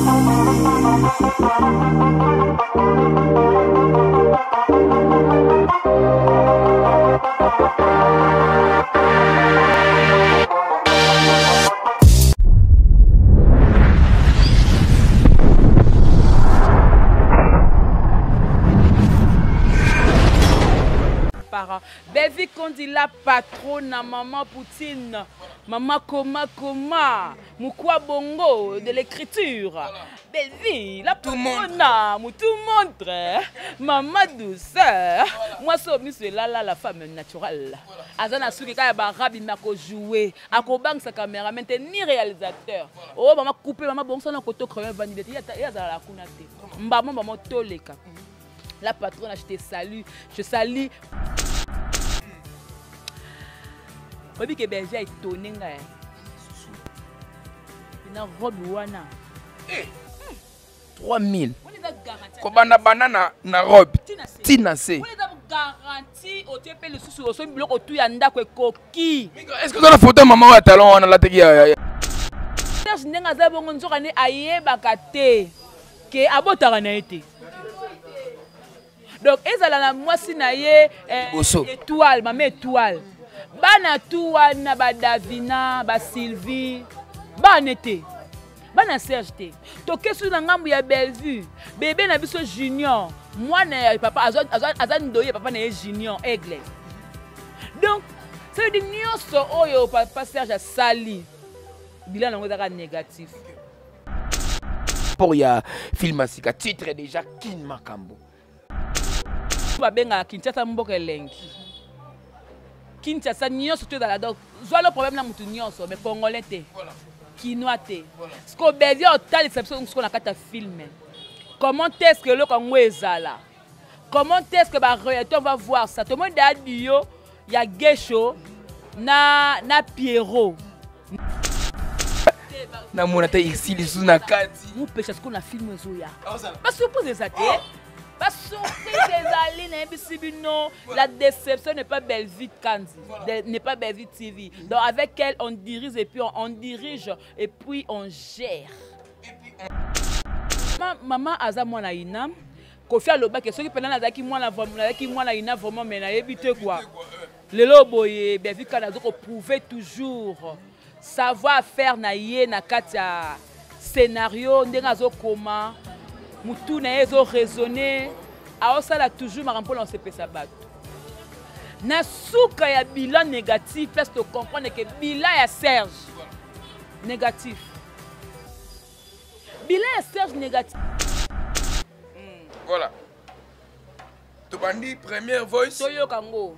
Par Bevi Kondi la patronne, maman Poutine, maman Koma Koma, Mukwa Bongo de l'écriture. Bellevue, la patronne, tout montre, maman douceur. Moi, so miso elala la femme naturelle. Aza na suki kaya ba rabi na ko jouer, akobangisa cameraman te ni réalisateur. Oh maman couper, maman bon sana koto crayon vanille te, ya zala kuna te. Mbamo mbamo toleka. La patronne, je te salue, je salue. Oyebi ke Belgique a étonné ngai. Na robe wana. Eh. 3000 kobanda banda na, na robe ti na se garantie otie mpe lisusu osombi biloko tu ya ndako ekoki. Est ce que oza na photo ya mama oyo ya talon wana alataki ya Serge ndenge aza bongo nzoka nde ayebaka te ke abotaka na ye te. Donc ezala na mwasi na ye eh, étoile, mama étoile, bana tu wana ba Davina, ba Sylvie, bana te, bana Serge te. Toke na ngambu ya Bellevue, bebe na biso Junior, mwana ya papa aza ndoyi ya papa na ye Junior Aigle. Donc ça veut dire nyonso oyo papa Serge asali bilan yango ezaka négatif. Pour ya film ya sika titre déjà Kin Makambo. Babengaka Kinshasa mboka elengi. Kinshasa nyonso to ezala donc zwa le problème na mutu nyonso mais congolais te. Kinois te. Siko Bellevue otalisa biso siko na kati ya film. Comment est-ce que eloko yango ezala? Comment est-ce que ba réalité on va voir ça? Tout le monde a dit yo ya Gesho na Pierrot. Namona te isi lisusu na kati. Mupesha siko na film ezoya. Ba surprise eza te. Ba surprise ezali nayebisi bino la déception n'est pas Bellevue Kandy, n'est pas Bellevue TV. Donc avec elle on dirige et puis on dirige et puis on gère. Maman aza mwana Inam. Kofi alobaki soki pena nazalaki mwana vraiment, nazalaki mwana Inam vraiment mais nayebi te quoi. Lelo boye Bellevue Kandy azo ko prouver toujours savoir faire na ye na kati ya scénario ndenge azokoma mutu na ye ezo raisonner, aosala toujours makambo mpona kosepesa bato. Na suka ya bilan négatif, place to comprendre que bilan ya Serge négatif. Bilan ya Serge négatif. Voilà. Tobandi première voice. Toyoka ngo.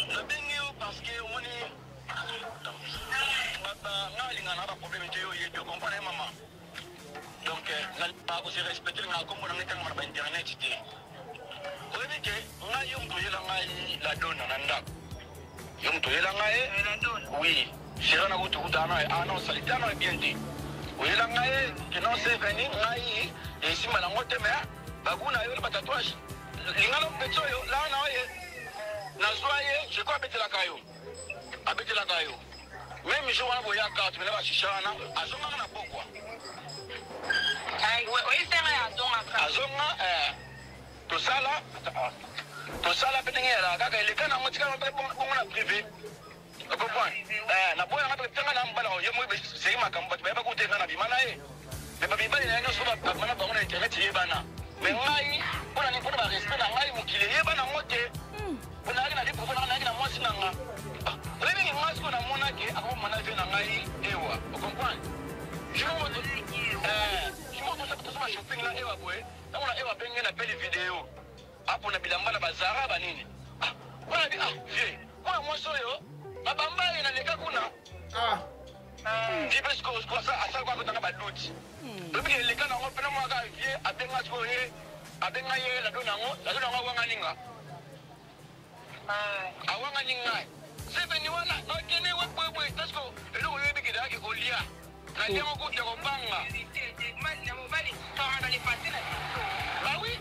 Nabengi yo parce que omoni baba nga alingaka na ba problème te yo oyebi okomprendre ye mama. Donc nalingaka kose respecter nga kombo na ngai tangama na ba internet te. Oyebi ke ngai yo moto oyela ngai la donna na ndako. Yo moto oyela ngai? Oui. Sera na kutu kuta na ah non salite na bien te. Oyela ngai ke non c'est venu ngai esimba nango te mais baguna yo na ba tatouage. Lingala petit oyo la na oye. Nazwa ye, je crois abetelaka yo. Abetelaka yo. Même jour wana boyaka, tumela ba shisha wana, azongaka na pokwa. Azonga, tosala, tosala pe ndenge ezalaka kaka eleka nango tikala mpe bongo na privé. Comprendre? Na boya nga pe tanga na mbala yo mo seri makambo bato bayeba kute nga na bima na ye. Mais ba mibali na ye nyonso ba bima na bango na internet eyebana. Mais ngai mpona nini mpona ba respect na ngai mokili eyebana yango te. Mpona nayaki na vie privé na ngai nayaki na mwasi na nga. Oyebi ke ngai sikoyo namonaki akoboma na vie na ngai ewa. Ocomprendre? Jour moko jour moko tosala shopping na ewa boye. Ntango na ewa abenge na peli video. Apona bilamba na ba Zara ba nini. Ah, wana bi ah vieux. Mwana mwasi oyo babamba ye na leka kuna. Ah. Vieux pe sikoyo sikoyo asala kwa kotanga ba doute. Lobi ke leka nango pena mwa ka vieux abenga sikoyo ye abenga ye la dona yango la dona yango awanga ninga. Awanga ninga. Sebeni wana okende we bwe bwe tasiko eloko yo yebi ke daki kolia. Nalia ngo kutu ya kobanga. Bah oui.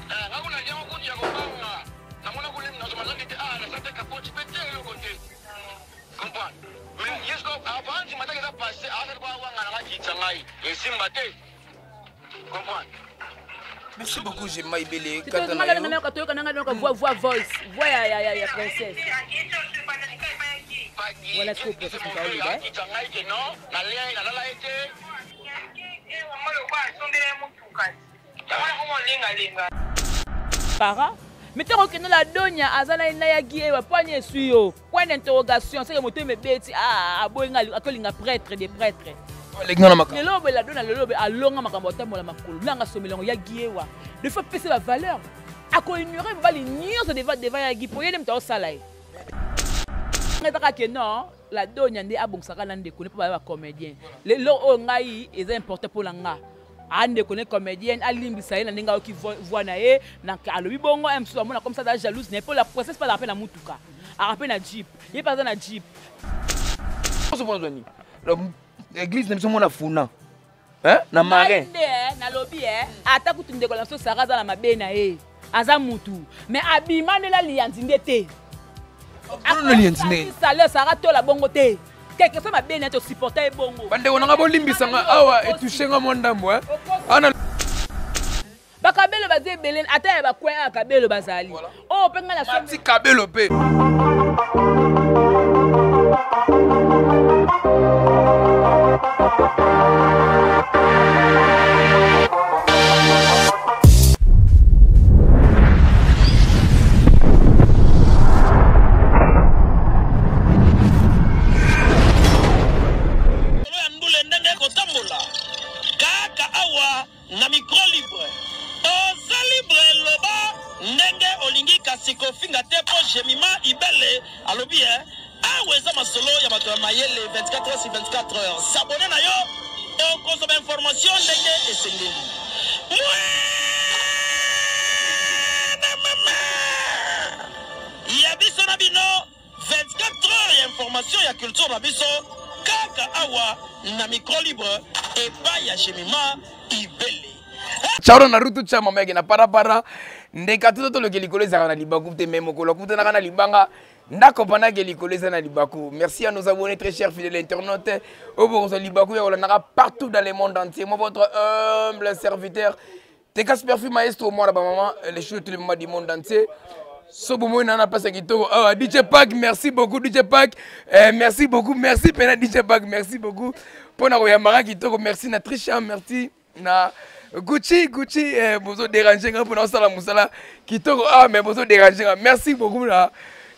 Nga kuna nalia ngo kutu ya kobanga. Namona kuna nazwa mazangi te ah nasala te kapoti pe te eloko te. Comprendre? Mais ye sikoyo avant ndima. mataki eza passé azali kwa wanga na nga kitsa ngai esimba te comprendre. Merci beaucoup, Gemma Ibele. Toyoka nanga nanga voix voix voice voix ya ya ya ya princesse. Voilà ce que princesse moto aoloba. Kitsa ngai ke non nalia nalala ye te. Para mais ntango okende la donia aza na na ya giewa mpo ani eswi yo point d'interrogation seke motema ebeti ah, aboyi nga akolinga prêtre de prêtre. Lelo obe la dona lelo obe alonga makambo atambola makolo nanga asomela yango ya giewa de fois pesa ba valeur akoignore mobali nyonso devant devant ya gi po ye nde moto aosala ye nga ezaka ke non la donia nde abongisaka na ndeko ne mpo baya bacomédien lelo oyo ngai eza important mpo na nga andeko ne comédienne alimbisa ye na ndenge ayoki voix na ye na alobi bongo ye mosusu amona comme ça aza jalouse na ye mpo la princesse mpe azalaka mpe na mutuka aka mpe na jeep ye mpe aza na jeep. Église na biso mona funa na marin nde nalobi ata kutu ndeko na biso Sara aza na mabe na ye aza mutu mais abima nde laliyanzi nde te Sale Sara tola bongo te quelque soit mabe na ye tosupporta ye bongo. Bandeko nanga bolimbisa nga awa etouche nga mwa ndambo ana. Bakabelo baza ebele ata ya bacoin ya kabelo bazali oyo mpe ngai na kabelo mpe. Kaka awa na micro libre oza libre loba ndenge olingi kasi kofinga te mpo Jemima Ibele alobi awa eza masolo ya bato ya mayele 24 heures sur 24 heures s'abonner na yo okozwa ba information ndenge esengeli ya biso na bino 24 heures ya information ya culture na biso kaka awa na micro libre epai ya Jemima Ibele. Chauro na rutu cha mama yake na parapara ndeka toto toloke likolo ezalaka na libaku te mais mokolo akutanaka na libanga ndako panake likolo eza na libaku. Merci à nos abonnés très chers fidèles internautes oyo bokozwa libaku ya kolandaka partout dans le monde entier. Moi votre humble serviteur Tekas Perfume Maestro mwana ba maman les choux de tous les mamans du monde entier. Sobo moi nana place kitoko. Ah DJ Pack, merci beaucoup DJ Pack. Merci beaucoup, merci pena DJ Pack, merci beaucoup. Pona koyambaka kitoko, merci na Trisha, merci na Gucci, Gucci bozo déranger nga pona osala musala kitoko. Ah mais bozo déranger nga. Merci beaucoup na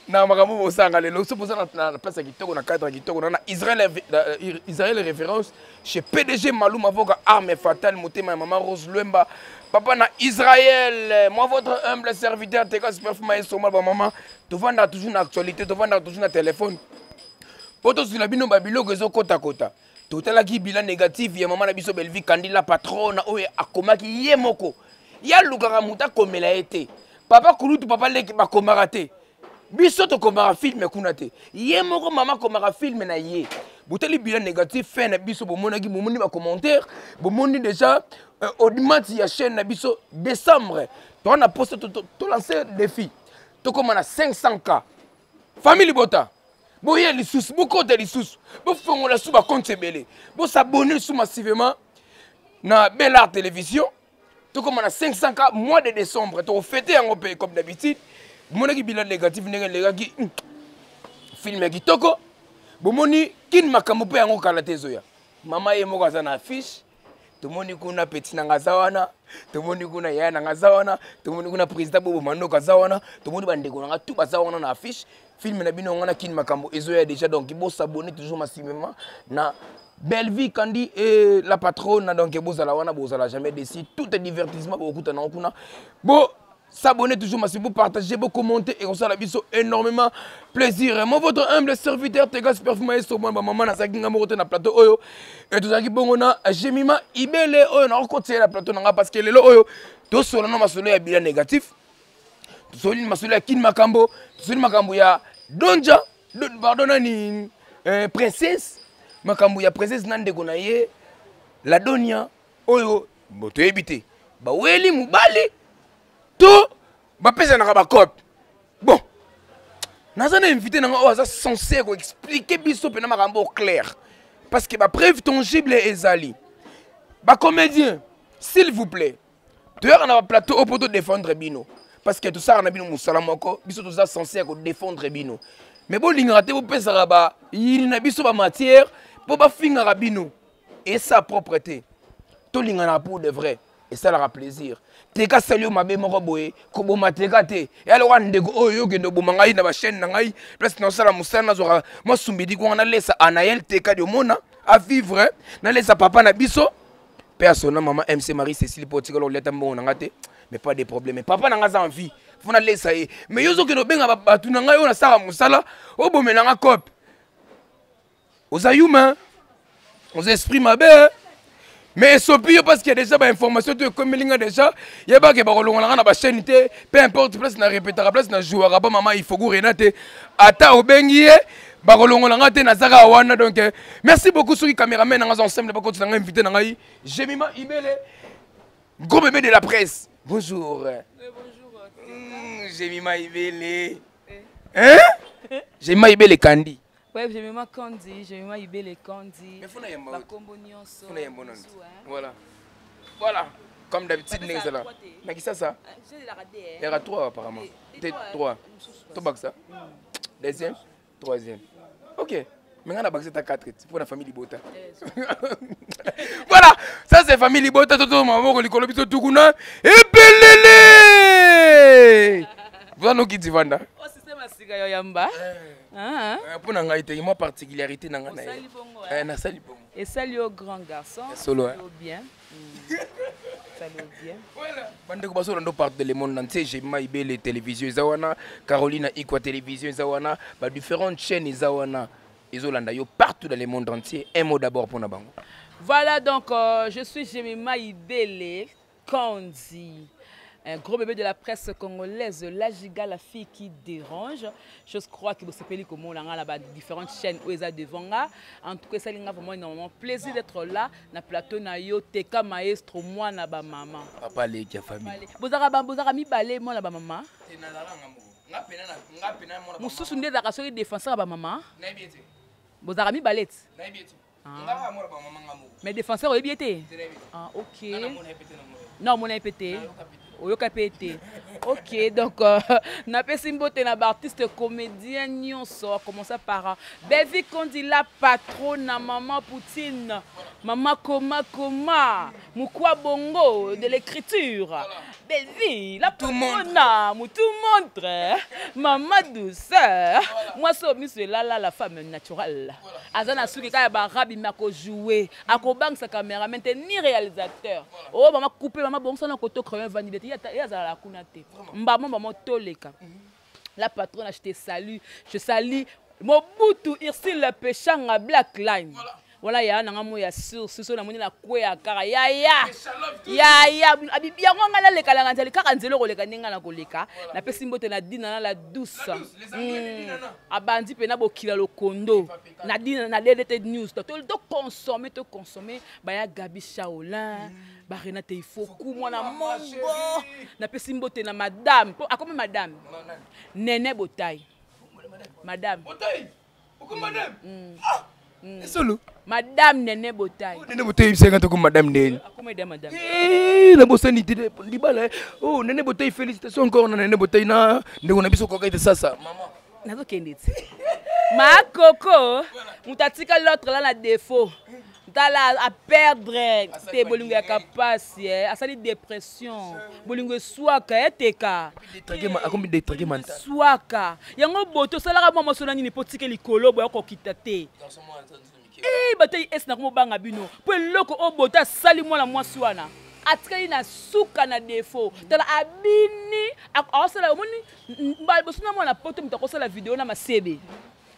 na makambo bosanga lelo. So boza na place kitoko na cadre kitoko na Israël, Israël référence chez PDG Malou Mavoka, arme fatale motema ya maman Rose Luemba papa na Israël. Moi votre humble serviteur Tekas Perfume Maestro ba maman tovanda toujours na actualité, tovanda toujours na téléphone. Poto sula bino ba biloko ezo kota kota. Totalaki bilan négatif ya maman na biso Bellevue Kandila patronne oyo akomaki ye moko. Ya lukaka muta komela ete. Papa kulutu papa leki bakomaka te. Biso tokomaka film kuna te. Ye moko mama akomaka film na ye. Botali bilan négatif fin na biso bomonaki bomoni ba commentaire, bomoni déjà audimat ya chaîne na biso décembre. To na poste to lancer défi. Tokoma na 500K. Famille Bota. Boye lisusu, bokota lisusu, bofongola su ba compte ebele. Bo s'abonner su massivement na Bel Art Télévision. Tokoma na 500K mois de décembre. To fêter yango pe comme d'habitude. Bomonaki bilan négatif ndenge elekaki film ya kitoko. Bomoni kin makambo pe yango kala te ezoya. Mama ye moko aza na affiche. Tomoni kuna petit na nga aza wana, tomoni kuna yaya na nga aza wana, tomoni kuna président Bobo Manoko aza wana, tomoni ba ndeko na nga tout baza wana na affiche. Film na bino wana kin makambo ezoya déjà, donc bo s'abonner toujours massivement na Bellevue Kandi et la patronne, donc bozala wana bozala jamais déçu. Tout est divertissement bokuta na kuna. Bo s'abonner toujours massivement, partager, bo commenter et comme ça la biso énormément plaisir. Moi votre humble serviteur Tegas Perfume Maestro moi maman na saki ngamo na plateau oyo et tozaki bongo na Jemima Ibele oyo na kotia la plateau nanga parce que lelo oyo to solo na masolo ya bilan négatif. Tosoli masolo ya kin makambo, tosoli makambo ya Donja, pardon nani princesse, makambo ya princesse na ndeko na ye la Donia oyo bo toyebi te. Baweli mobali to bapesanaka ba cope. Bon, naza na invité nanga oyo aza censé ko expliquer biso pena makambo clair. Parce que bapreuve tangible ezali. Bacomédien, s'il vous plaît, toyaka na baplateau oyo mpo todéfendre bino, parce que tosalaka na bino mosala moko. Biso toza censé ya kodéfendre bino, mais bolingaka te, bopesaka bayini na biso bamatière mpo bafingaka bino. Esa propre te. Tolinganaka pour de vrai, esalaka plaisir. Teka asali yo mabe moko boye, koboma teka te. Eya lokola ndeko oyo okende oboma ngai na bachaîne na ngai, place naosala mosala, nazwaka mwa sumbidi kwanga, nalesa Anael Teka, di omona avivre, nalesa papa na biso mpe asona mama MC Marie Cécile, mpo otikala koleta mbongo na nga te. Mais pas de problème, papa na nga aza en vie, fo nalesa ye. Mais yo ozokende obenga bato na ngai oyo nasalaka mosala, obomela nga cope. Oza humain, oza esprit mabe, mais esopi yo, parce qu'il y a déjà bainformation to ekomeli nga déjà. Yebake bakolongola nga na bachaîne te, peu importe place na répétaka, place na jouaka pa mama Ifoku Rena te. Ata obengi ye, bakolongola nga te, nazaka wana. Donc merci beaucoup. Soki caméraman na nga aza ensemble, bakotisa nga invité na ngai, Jemima Ibele, gros bébé de la presse. Bonjour. Oui, bonjour. Jemima Ibele, hein? Jemima Ibele Kandi. Ouais, Jemima Kandi, Jemima Ibele Kandi. Mais faut na yamba. Bakombo nyonso. Faut na yamba nanu. Voilà. Voilà. Comme d'habitude ndenge ezala. Na Kisasa. Il y aura trois apparemment. Peut-être trois. To baksa. Deuxième, troisième. OK. Mais on a baksa ta 4 pour la famille Libota. Voilà, ça c'est famille Libota, toto maboko likolo, biso tukuna. Epelele. Vous en qui divanda. Oh, système asika yo yamba. Ah. Mpo na ngai te, mwa particularité na ngai na ye. Osali bongo. Nasali bongo. Esali yo grand garçon. Solo. Yo bien. Esali yo bien. Voilà. Bandeko bazolanda partout le monde entier, Jemima Ibele Télévision eza wana, Caroline Ikwa Télévision eza wana, badifférentes chaînes eza wana, ezolanda yo partout dans le monde entier. Un mot d'abord mpona bango. Voilà, donc je suis Jemima Ibele Kandi, un gros bébé de la presse congolaise, la giga, la fille qui dérange. Je crois que vous savez comment on a là différentes chaînes où ils devant nga. En tout cas, ça a vraiment énormément plaisir d'être là na plateau na yo Teka maestro, moi na ba maman. Papa leki ya famille. Bozara ba bozara mi balé moi na ba maman. Mususu nde ezalaka soki défenseur ya ba mama. Bozalaka mibale ti. Ah. Mais défenseur oyebi ye te. Ah, ok. Na omona ye mpe te, oyoka mpe te. Ok, donc napesi mbote na baartiste comédien nyonso, à commencer par Bevi Kondi, la patronne na maman Poutine, mama Koma Koma, Mukwa Bongo de l'écriture, Bevi la patronne, mutu montre, mama douceur, mwasi oyo miso elala, la femme naturelle, aza na suki kaka ya barabi, me akojoue, akobangisa cameraman te ni réalisateur. Oyo mama coupe, mama bongisa koto crayon vanide te, ye azalaka kuna te. Mbamo mbamo toleka. La patronne, je te salue. Je salue Mobutu Ursule Peshanga Black Line. Voilà, ya nanga mo ya sur sur na moni na kweya kaka ya ya ya ya abibi yango nga naleka nanga nzela kaka nzela koleka ndenge na koleka. Napesi mbote na Dina na la douce. Abandi mpe na bokila lokondo na Dina na DDT News. To consommer, to consommer baya Gabi Shaolin, ba Renate Ifoku, mwana mongo. Napesi mbote na madame po akomi madame Nene Botai, madame Botai oko madame. Ah, solo. Madame Nene Botai. Nene Botai bisenga toko madame ndeni. Akoma eda madame. Eh, nabosani te libala. Oh, Nene Botai, félicitations encore na Nene Botai na ndeko na biso koka ete sasa mama. Nazokende ti makoko moto atika l'autre là na défaut, tala aperdre te bolingo ya kapasi, asali dépression, bolingo eswaka eteka. Akomi détraqué mental. Swaka yango boto osalaka mwa mwasi na nini mpo tika likolo boya kokita te. Bato esi na komobanga bino mpo eloko oyo boto asali mwana mwasi wana atikali na suka na défaut. Tala abini aosala, omoni liboso na mwana poto, moto akosala video na masebe.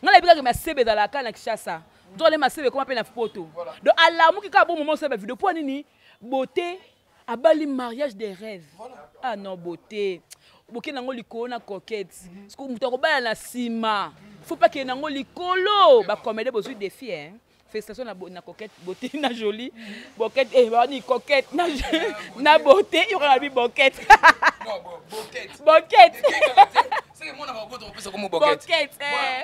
Ngai nayebi kaka masebe ezalaka na Kinshasa, nzokale masebe ekoma mpe na poto. Donc alamuki kaka bo moma osala bavideo mpo nini? Beauté abali mariage des rêves. Ah non, beauté bokende yango likolo na coquette, parce que moto akobala na nsima, faut pas kende yango likolo. Bacomédie bozwi défi, hein. Félicitations na coquette, beauté na jolie boquette, eh bani coquette na beauté, yokaka bi boquette, boquette. Boquette, eh.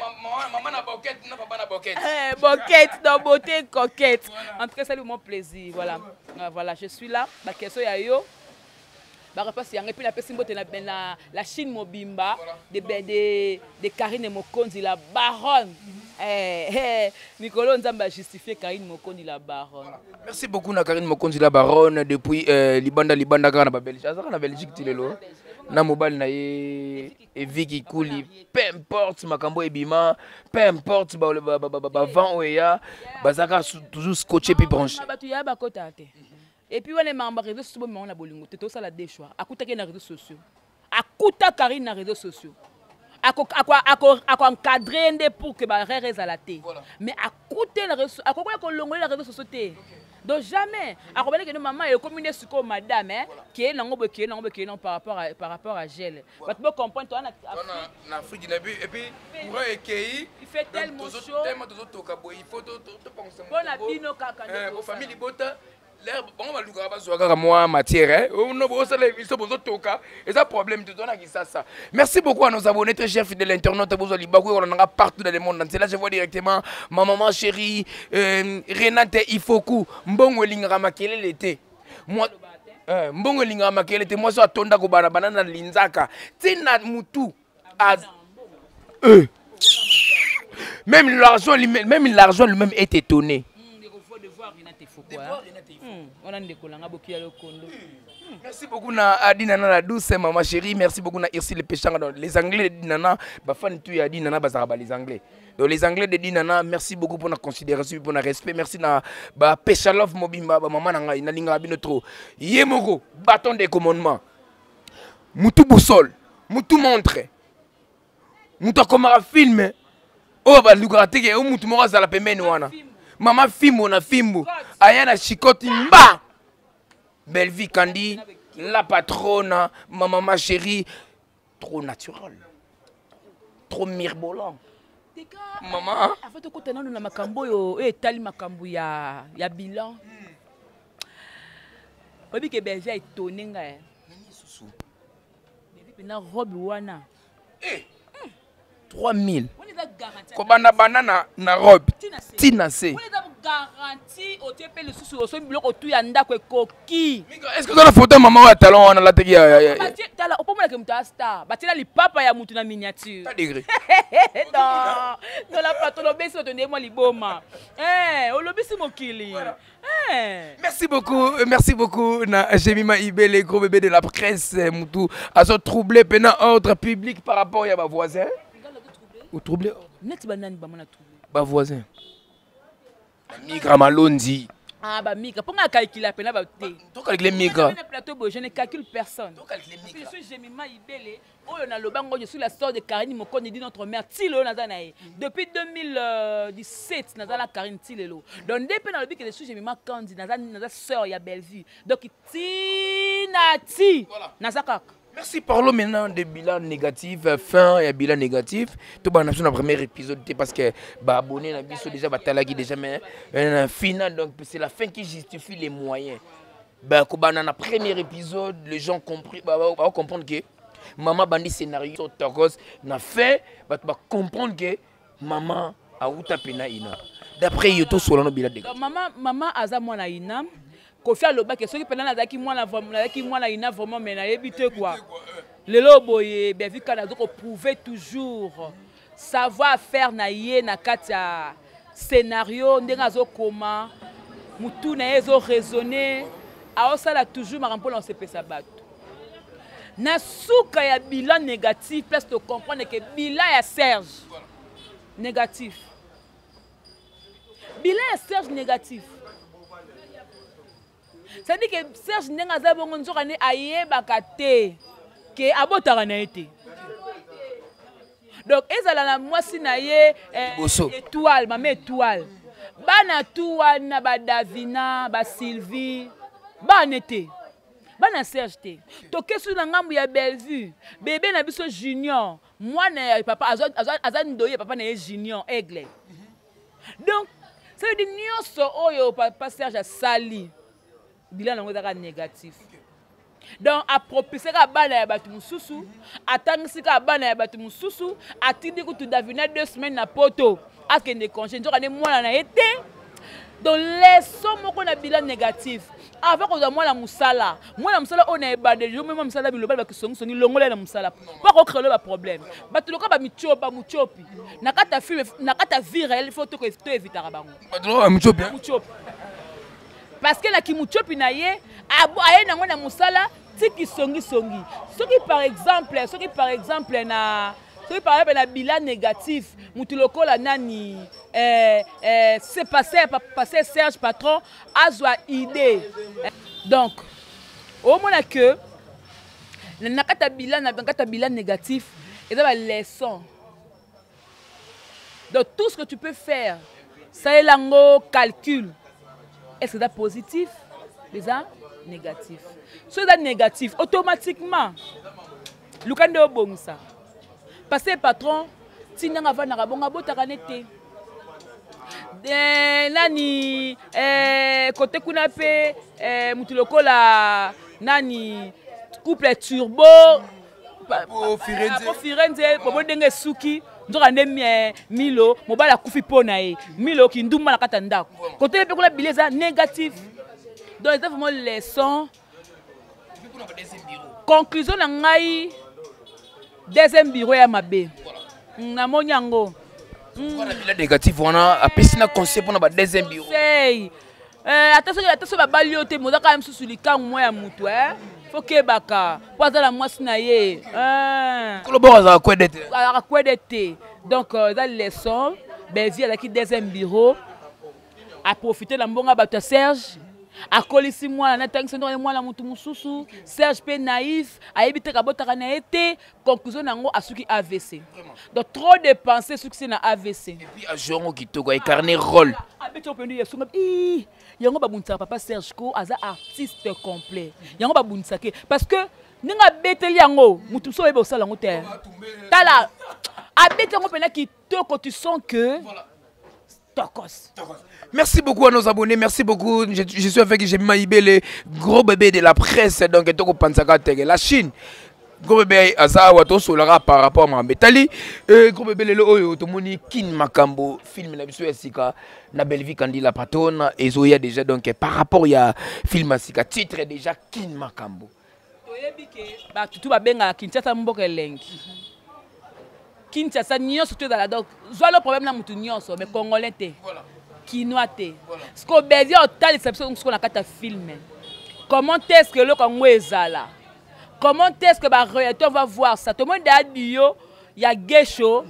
Eh, boquette, dans beauté coquette. En tout cas, ça lui mon plaisir. Voilà. Ah, voilà, je suis là. Ba question ya yo. Ba repasse yango puis la pesi mbote na na la Chine mobimba de Karine Mokonzi la baronne. Eh, eh, Nicolo Nzamba a justifié Karine Mokonzi la baronne. Voilà. Merci beaucoup na Karine Mokonzi la baronne depuis Libanda Libanda kaka na ba Belgique. Azaka na Belgique ti lelo. Na mobali na ye Eviki Kuli, peu importe makambo ebima, peu importe ba ba ba ba, ba vent oyo eya, bazaka toujours scotché puis branché. Bato ya bakota te. Et puis wana makambo ya réseaux sociaux bomema na bolingo te, tosala des choix. Akutaki na réseaux sociaux. Akuta Karine na réseaux sociaux. Ako ako ako ako encadrer nde pour que ba rere ezala te. Mais akute na réseaux, akokoya kolongola na réseaux sociaux te. Donc jamais akobali ke no maman ekomi nde sikoyo madame hein, keye nango boye, keye nango boye, keye nango par rapport à gel. Bato bo comprendre toi na na Afrique na et puis courant ekei. Il fait tellement chaud. Tellement tozotoka boye, il faut to to to pangusa Pona bino kaka nde bo famille libota. L'air bango balukaka bazwa kaka mwa matière, hein. Oh, no, bosala émission, bozotoka. Eza problème, tout on a qui ça, ça. Merci beaucoup à nos abonnés très chers fidèles internautes, bozwa libaku, on en a partout dans le monde entier. Là, je vois directement ma maman chérie, Renate Ifoku, mbongo elingaka makelele te. Moi, mbongo elingaka makelele te. Moi, so atonda ko bana banana linzaka. Tina mutu. Az Même l'argent lui-même, même l'argent lui-même est étonné. Merci beaucoup na Adina na la douce maman chérie, merci beaucoup na Irsi le Pechanga, donc les anglais de Dinana, ba fan tout ya Dinana bazara ba les anglais. Donc les anglais de Dinana, merci beaucoup pour la considération, pour le respect, merci na ba Pechalove mobimba ba maman na ngai na linga bino trop. Yemoko bâton de commandement. Mutu boussole, mutu montre. Mutu akomaka film. Oyo balukaka te ke oyo mutu moko azala pembeni wana. Mama fimbo na fimbo. Aya na chikoti mba. Bellevue Kandi, la patronne, ma maman chérie, trop naturel, trop mirbolant. Maman. Avant de kotana na makambo oyo etali makambo ya bilan. Oyebi ke Bellevue a étonné ngai. Bellevue na robe wana. Eh. 3000. Wana eza garantie. Kobanda banda na robe. Tina se. Tina se. Wana eza garantie otie pe lisusu osombi biloko tu ya ndako ekoki. Mika, est-ce que oza na photo ya mama oyo ya talon wana alataki ya, ya, ya, ya? Batie, tala, opomona ke moto ya star. Batie na lipapa ya moto na miniature. Pas degré. Non, non, la patronne, obesi moto nde mwa liboma. Eh, olobisi mokili. Voilà. Eh. Merci beaucoup, merci beaucoup na Jemima Ibele, gros bébé de la presse, Moutou, a so troublé pena ordre public par rapport ya ba voisin. Ou troublé ordre. Net banani ba mona troublé. Ba voisin. Migra Malondi. Ah ba migra, pour nga calculer pena ba te. To calculer migra. Na plateau bo, je ne calcule personne. To calculer migra. Je suis Jemima Ibele, oyo na lobango, je suis la sœur de Karine Mokonzi, dit notre mère Tilo naza na ye. Depuis 2017 naza la Karine Tilelo. Donc depuis na lobi que je suis Jemima Kandi, naza sœur ya Bellevue. Donc tina ti. Voilà. Naza kaka. Merci. Parlons maintenant de bilan négatif, fin et bilan négatif. Tout bon, on a premier épisode parce que bah abonné na biso déjà batalaki déjà mais un final, donc c'est la fin qui justifie les moyens. Bah ko bana na premier épisode, les gens compris, bah, bah, bah, comprendre que maman bandi scénario sur Tokos na fin, bah, bah comprendre que maman a uta pena ina. D'après Yoto Solano bilan négatif. Donc, maman aza mwana ina. Kofi alobaki soki pena nazalaki mwana vraiment, nazalaki mwana ina vraiment, mais nayebi te quoi. Lelo boye, bien vu qu'on a donc prouvé toujours savoir faire na ye na kati ya scénario ndenge azokoma mutu na ye ezo raisonner, aosala toujours makambo mpona kosepesa bato. Na suka ya bilan négatif, place de comprendre que bilan ya Serge négatif. Bilan ya Serge négatif. C'est-à-dire que Serge ndenge aza bongo nzoka nde ayebaka te ke abotaka na ye te. Donc ezala na mwasi na ye, Liboso. étoile, mama étoile. Bana tu wana ba Davina, ba Sylvie, bana te. Bana Serge te. Tokesu na ngambu ya Bellevue, bébé na biso Junior, mwana ya papa aza ndoyi ya papa na ye Junior Aigle. Donc ça veut dire nyonso oyo papa Serge asali bilan nango ezaka négatif. Donc apropulse kaka bana ya bato mosusu, atangisi kaka bana ya bato mosusu, atindi kutu Davina 2 semaines na poto akende congé, nzoka nde mwana na ye te. Donc leçon moko na bilan négatif, avant kozwa mwana mosala, mwana mosala oyo na ebandeli yo mema mosala, biloba bakisongisongi, longola ye na mosala mpo akocréer baproblème. Bato lokola bamitiopi na kati ya film, na kati ya vie réelle, faut toevitaka bango. Bato lokola bamitiopi. Mutiopi, parce que na kimutiopi na ye, aye nango na mosala tiki songisongi. Soki par exemple na bilan négatif, mutu lokola nani, c'est passé passé Serge patron azwa idée. Donc omona que na kati ya bilan, na kati ya bilan négatif, eza baleçon. Donc tout ce que tu peux faire, salela yango calcul: est-ce que eza positif, eza négatif? So eza négatif, automatiquement luka nde obongisa, parce que patron ntina avandaka bongo, abotaka ne te. Nani, kote kuna mpe, mutu lokola nani, couple turbo Po Firenze. Po Firenze, bobo ndenge esuki, nzoka nde Milo mobali akufi mpo na ye, Milo kindumba na kati ya ndako. Kote mpe kuna bile eza négatif. Donc eza vraiment leçon. Conclusion na ngai, deuxième bureau ya mabe, namoni yango. Wana bilan négatif wana apesi na conseil mpona ba deuxième bureau. Conseil, ata soki babali yo te, moza kaka mosusu likangu mwa ya mutu, faut kebaka mpo aza na mwasi na ye. Kolo boko azalaka kwede te. Azalaka kwede te. Donc eza leçon. Bevi azalaki deuxième bureau, aprofite na mbongo ya bato ya Serge, akolisi mwana, natangisi ndoko mwana motu mosusu. Serge mpe naïf, ayebi te kabotaka na ye te. Conclusion na yango, asuki AVC. Donc trop de pensée succès na AVC. Et puis ajoue yango kitoko, incarné rôle. Abeti opendi yasunga yango. Babunisaka papa Serge ko aza artiste complet. Yango babunisaka ye parce que ndenge abeteli yango, motu mosusu oyeba osala yango te. Tala, abeti yango mpena kitoko, tu sens que tokos. Merci beaucoup à nos abonnés, merci beaucoup. Je suis avec Jemima Ibele, gros bébé de la presse. Donc, Toko Pansaka Tege, la Chine. Gros bébé aza wato solara par rapport à Mambe. Tali, gros bébé lelo oyo tomoni Kin Makambo, film na biso ya sika na Bellevue Kandi la patronne ezoya déjà. Donc par rapport ya film ya sika, titre déjà Kin Makambo. Toyebi ke bato tu babengaka Kinshasa mboka elengi. Kinshasa nyonso to ezala, donc zwa le problème na motu nyonso, mais congolais te, kinois te. Siko Bevi otalisa biso siko na kati ya film comment est ce que eloko yango ezala, comment est ce que baréalisateur va voir ça. Tomoni deya dio ya Gesho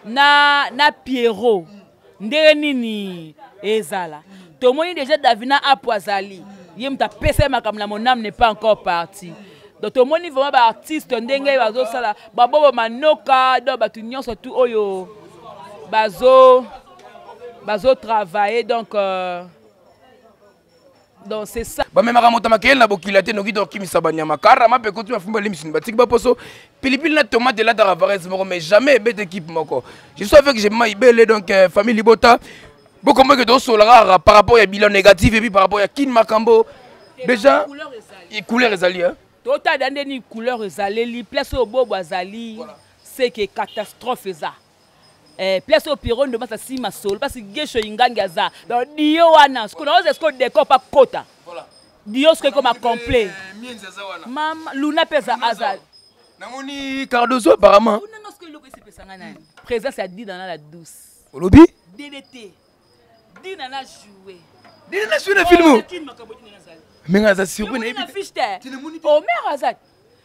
na Pierrot ndenge nini ezala. Tomoni déjà Davina apo azali, ye moto apesa ye makambo na mon âme n'est pas encore parti. Donc tomoni vraiment baartiste ndenge bazosala babobo manoka. Donc bato nyonso tu oyo bazotravaille, donc c'est ça. Bamemaka moto makeyeli na bokila te, noki tokimisa banyama karama mpe koti bafumba limisini batiki baposo pilipili na tomate elataka varese moko, mais jamais ebete équipe moko. Je suis avec Jemima Ibele. Donc famille libota bokomboke, tosolaka par rapport ya bilan négatif et puis par rapport ya Kin Makambo déjà. Couleur ezali, hein? Totala ndeni couleur ezaleli. Place oyo bobo azali, c'est que catastrophe eza. Place oyo Pierrot Ndomasi asima solo, parce Gesho ingangi aza. Donc dio wana sikoyo naoza sikoyo décor pa kota dio sikoyo ekoma complet. Mama Luna mpe aza. Namoni Cardozo apparemment. Unanga sikoyo eloko esepesanga nani, présence ya Dina na la douce. Olobi? DDT, Dina na joué. Dina na joué na film. Menga aza surpris. Na fiche te, Omer aza,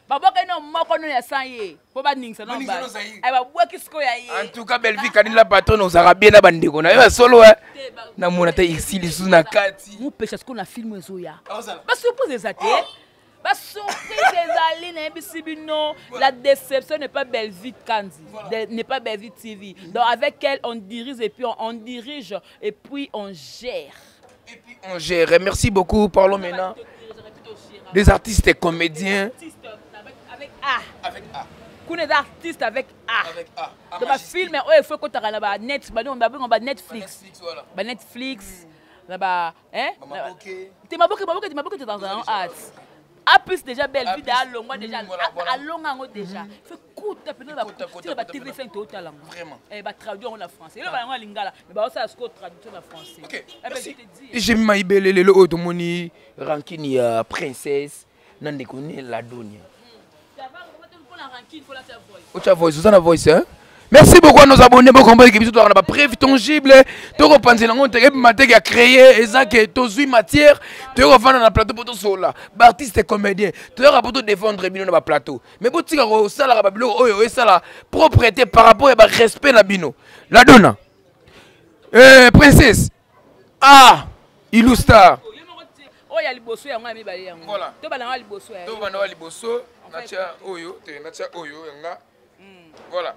babwaki no moko no ya san ye mpo baningisa no, babwaki sikoyo ya ye. En tout cas, Bellevue Kanila patron, ozalaka bien na bandeko na yo ya solo. Namona te isi lisusu na kati. Mopesha sikoyo na film ezoya, basurprise eza te, basurprise ezali. Nayebisi bino, la déception n'est pas Bellevue Kandi, n'est pas Bellevue TV. Donc avec elle on dirige et puis on dirige et puis on gère. Et puis on gère. Merci beaucoup. Parlons maintenant des artistes et comédiens. Avec A. Avec A. Kuna eza artiste avec A. Avec A. Donc bafilm oyo efo ekotaka na banet, babenga baNetflix, baNetflix na ba te maboke, maboke te, maboke te, tazala art. A plus déjà belle vie alongwa déjà alonga yango déjà faut kuta pena ba ba TV5 totala yango vraiment eh ba traduire yango na français eloba yango na lingala mais baosala sikoyo traduction na français. Ok, merci. Jemima Ibele, lelo oyo tomoni rancune ya princesse na ndeko ne Ladonia. Otya voice, oza na voice hein? Merci beaucoup à nos abonnés, beaucoup que biso tozalaka na bapreuve tangible, tokopanzela yango teke ebima teke ya créer eza ke tozwi matière, toyei kofanda na plateau mpo tosola baartiste comédien, toyaka mpo todefendre bino na baplateau, mais botika kosalaka babiloko oyo esala propreté par rapport ya barespect na bino. Ladona eh, princesse ah ilustar oyo ya liboso yango ya mibale yango voilà. to banda ya liboso ya to banda ya liboso natia oyo te natia oyo yanga voilà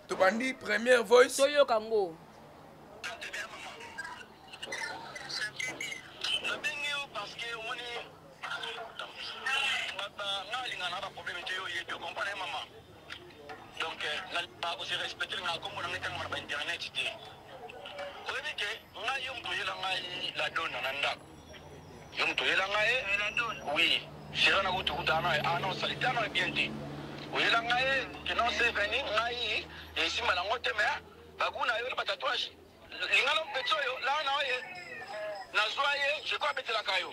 tobandi première voice toyoka yango. Nabengi yo parce que omoni nga alingaka na baproblème te, yo oyebi, ocomprendre mama. Donc nalingaka kose respecte, lingaka kombo na ngai ntangama na bainternet te. Oyebi ke ngai, yo moto oyela ngai la dona na ndako, yo moto oyela ngai, oui sera na kutu kuta ana ana osali te ana bien te, oyela ngai ke non seveni ngai esimba nango te, mais baguna yo na batatouage lingana mpeti oyo laa na oye nazwa ye, je crois abetelaka yo,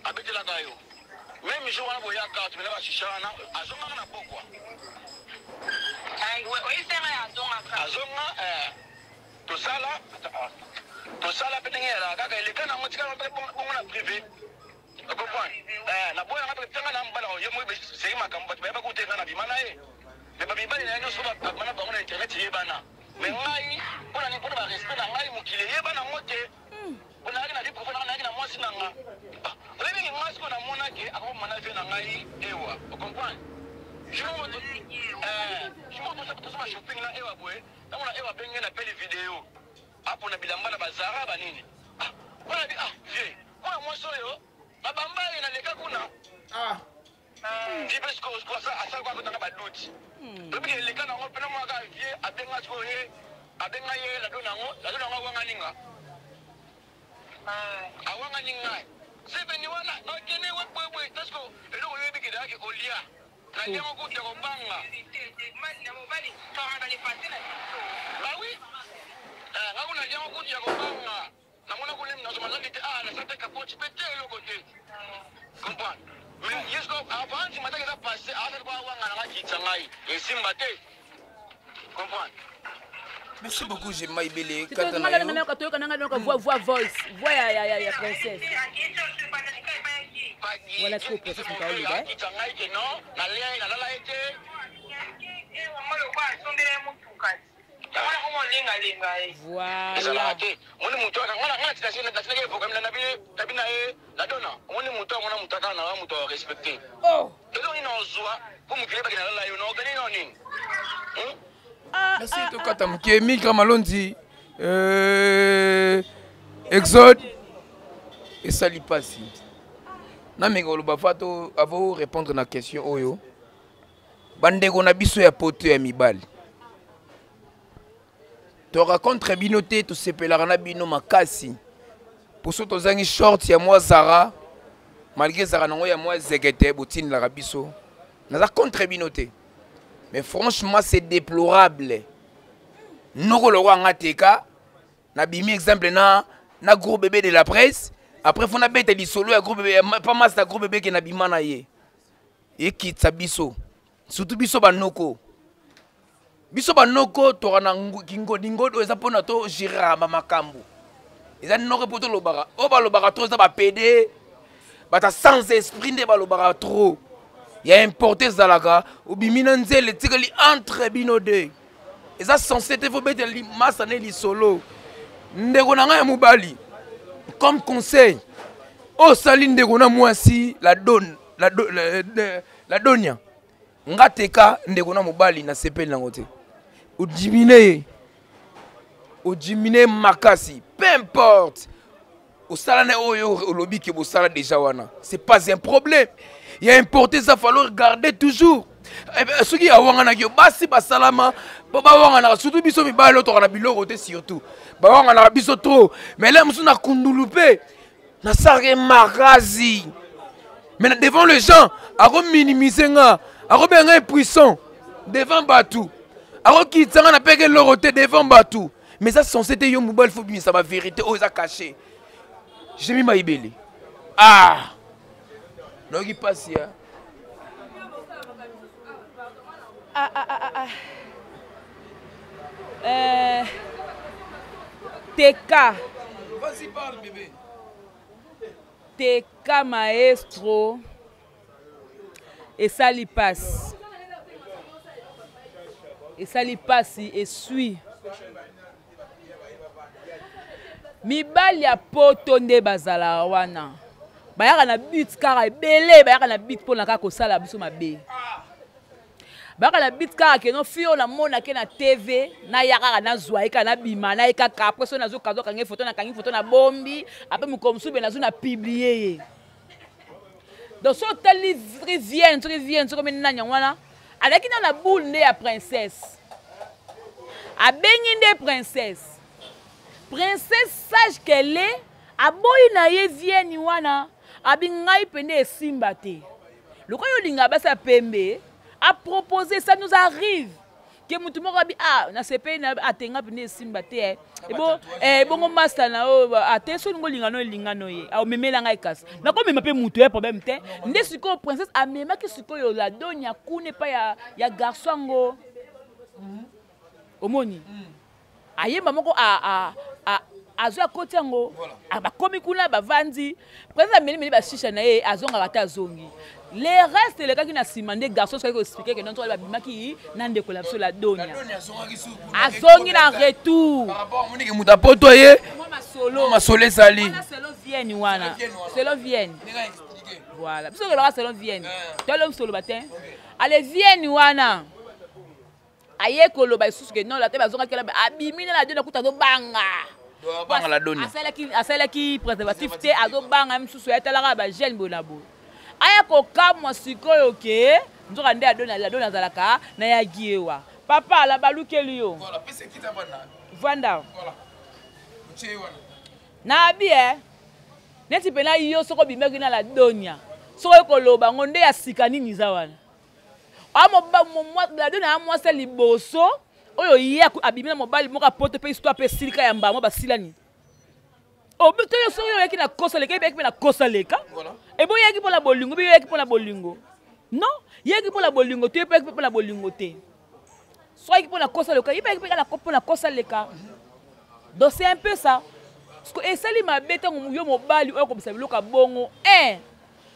abetelaka yo même jour wana boyaka tumela bashisha wana, azongaka na pokwa, azonga tosala tosala mpe ndenge ezalaka kaka eleka nango tikala mpe bongo na privé, ocomprendre. Naboyanga mpe tanga na mobala ye moi seri makambo bato bayeba kute nga na bima na ye, me bamibali na ye nyonso babima na bango na internet eyebana, me ngai mpona nini? Mpona barespect na ngai, mokili eyeba nango te. Mpo nayaki na vie privé nanga, nayaki na mwasi na nga. Oyebi ke ngai sikoyo namonake akoboma na vie na ngai ewa, ocomprendre. Jour tosoma shopping na ewa boye, ntango na ewa abenge na peli video apona bilamba na bazara banini mpona bi ah vie mwana mwasi oyo babamba ye naleka kuna vie mpe sikoyo asala akotanga baduti toyebi ke eleka nango mpena mwaka vie abenga sikoyo ye abenga ye lado nango, lado nango awangani nga, awangani ngai seveni wana nakende webwebwe tasiko eloko oyebi ke dayaki kolia naliango kuta kobanga bawi nga kuna liango kutu ya kobanga namona kuna nazoma nani te ah nasate kapoti mpe te eloko te, comprendre. Mais ye siko avant ndima taka eza passé azali ko awanga nanga kitisa ngai esimba te, comprendre. Merci beaucoup Jemima Ibele kata na yo. Toyoka nanga donc voix voix voice voix ya ya ya ya princesse. Voilà sikoyo princesse moto aoloba. Akitisa ngai ke non nalia ye nalala ye te. Voilà. Ezalaka te omoni moto nga natinaki evoka nabi na ye ladona, omoni moto amona moto akaka na wa moto arespecte eloko nini ozwa mpo mokili ebaki nalala yo na ogani no nini. Merci tokata moke Migra Malonzi exode esali mpasi nameka koloba fa to avo répondre na question oyo bandeko na biso ya poto ya mibali toracontre bino te, tosepelaka na bino makasi poso tozangi short ya mwa Zara, malgré ezalaka nango ya mwa zekete botindelaka biso. Naza contre bino te, mais franchement c'est déplorable. Noko lokwa nga teka nabimi exemple na gros bébé de la presse, après fo nabeta lisolo ya gros bébé pa masta gros bébé ke nabima na ye ekitisa biso, surtout biso banoko, biso banoko toka na kingodingodi oyo eza mpona togéraka bamakambo eza noko mpo tolobaka oyo balobaka trop eza bapede bata sans esprit nde balobaka trop ya importe ezalaka obimi na nzela etikali entre bino deux eza censé te fo betela masa ne lisolo. Ndeko na ngai ya mobali, comme conseil oyo osali ndeko na mwasi la don la, la, la, la donia nga teka ndeko na mobali nasepeli nango te, odimine ye, odimine makasi, peu importe osala na oyo olobi ke bosala déjà wana, c'est pas un problème ya importe eza falloir garder toujours. Soki awanganaki yo basi basalama mpo bawanganaka, surtout biso mibali oyo toka na biloko te, surtout bawanganaka biso trop, mais le mosusu na kundulu mpe nasalaka makasi. Mais devant les gens, akominimiser nga, akobenga nga impuissant devant bato, akokitisa nga na peke eloko te devant bato. Mais eza censé te, yo mobali faut bimisa ba vérité oyo eza caché. Jemi Maibele, ah, nayoki mpasi ya Ah, ah, ah, ah, ah. TK. Vas-y, parle, bébé. TK maestro esali pasi, esali pasi, esui mibali ya poto nde bazalaka wana, bayaka na but kaka ebele, bayaka na but mpona kaka kosala biso mabe, bayaka na but kaka keno fi oyo namonake na TV, naya kaka nazwa ye kaka, nabima na ye kaka. Après so nazokazwa, kangi foto, nakangi foto, nabombi. Après mokolo mosusu be nazwi na publie ye. Donc so otali rivienne, soki vienne, soki omeni nani, yango wana azalaki nano na boule nde ya princesse, abengi nde princesse. Princesse, sage qu'elle est, aboyi na ye vienne wana, abi ngai pende esimba te, lokola yo olingaka basi ya pembe. Apropose, ça nous arrive ke motu moko abi: "Ah, nasepeli na atenga pende esimba te." Ebo ebongo master na oyo ate so olingo olinga no elinga no ye omemela ngai, kasi nakomema mpe motu ya problème te. Nde sikoyo princesse amemaki sikoyo la Donia kuna epai ya garçon yango. Omoni, ayemba moko azwi, akoti yango, bakomi kuna, bavandi, princesse amelimeli bashisha na ye, azongaka te, azongi. Le reste elekaki na nsima nde garçon soki koexpliquer ke non, babimaki na ndeko na biso la Donia, azongi na retour. Moniki moto apoto ye. Masolo. Masolo ezali. Selon vienne wana, selon vienne, voilà, biso tolobaka selon vienne, tolo biso toloba te. Ale vienne wana aye koloba lisusu ke non, la te bazongaki, abimi na la Donia kuta, azobanga. Asalaki préservatif te, azobanga mosusu, atalaka bagene boye na boye, aya kokamwa sikoyo ke nzoka nde Adoni azalaka na ya giewa. Papa ala balukeli yo, vanda na abi e neti mpena yo soki obimaki na la Donia, soki oyo koloba ngo nde ya sika nini eza wana? La Donia ya mwasi ya liboso oyo ye abimi na mobali moko apoto mpe histoire mpe esilika ya mbamo basilani. To yo soki oyaki na kosa leka, ebeyaki mpe na kosa leka, eboyaki mpona bolingo, mpe yoyaki mpona bolingo. Non, yeyaki mpona bolingo te, yeyaki mpe mpona bolingo te. Soki mpona kosa leka, yebaki mpe kaka mpona kosa leka. Donc c'est un peu ça, parce que esali mabe ntango yo mobali oyo akobisa biloko ya bongo, un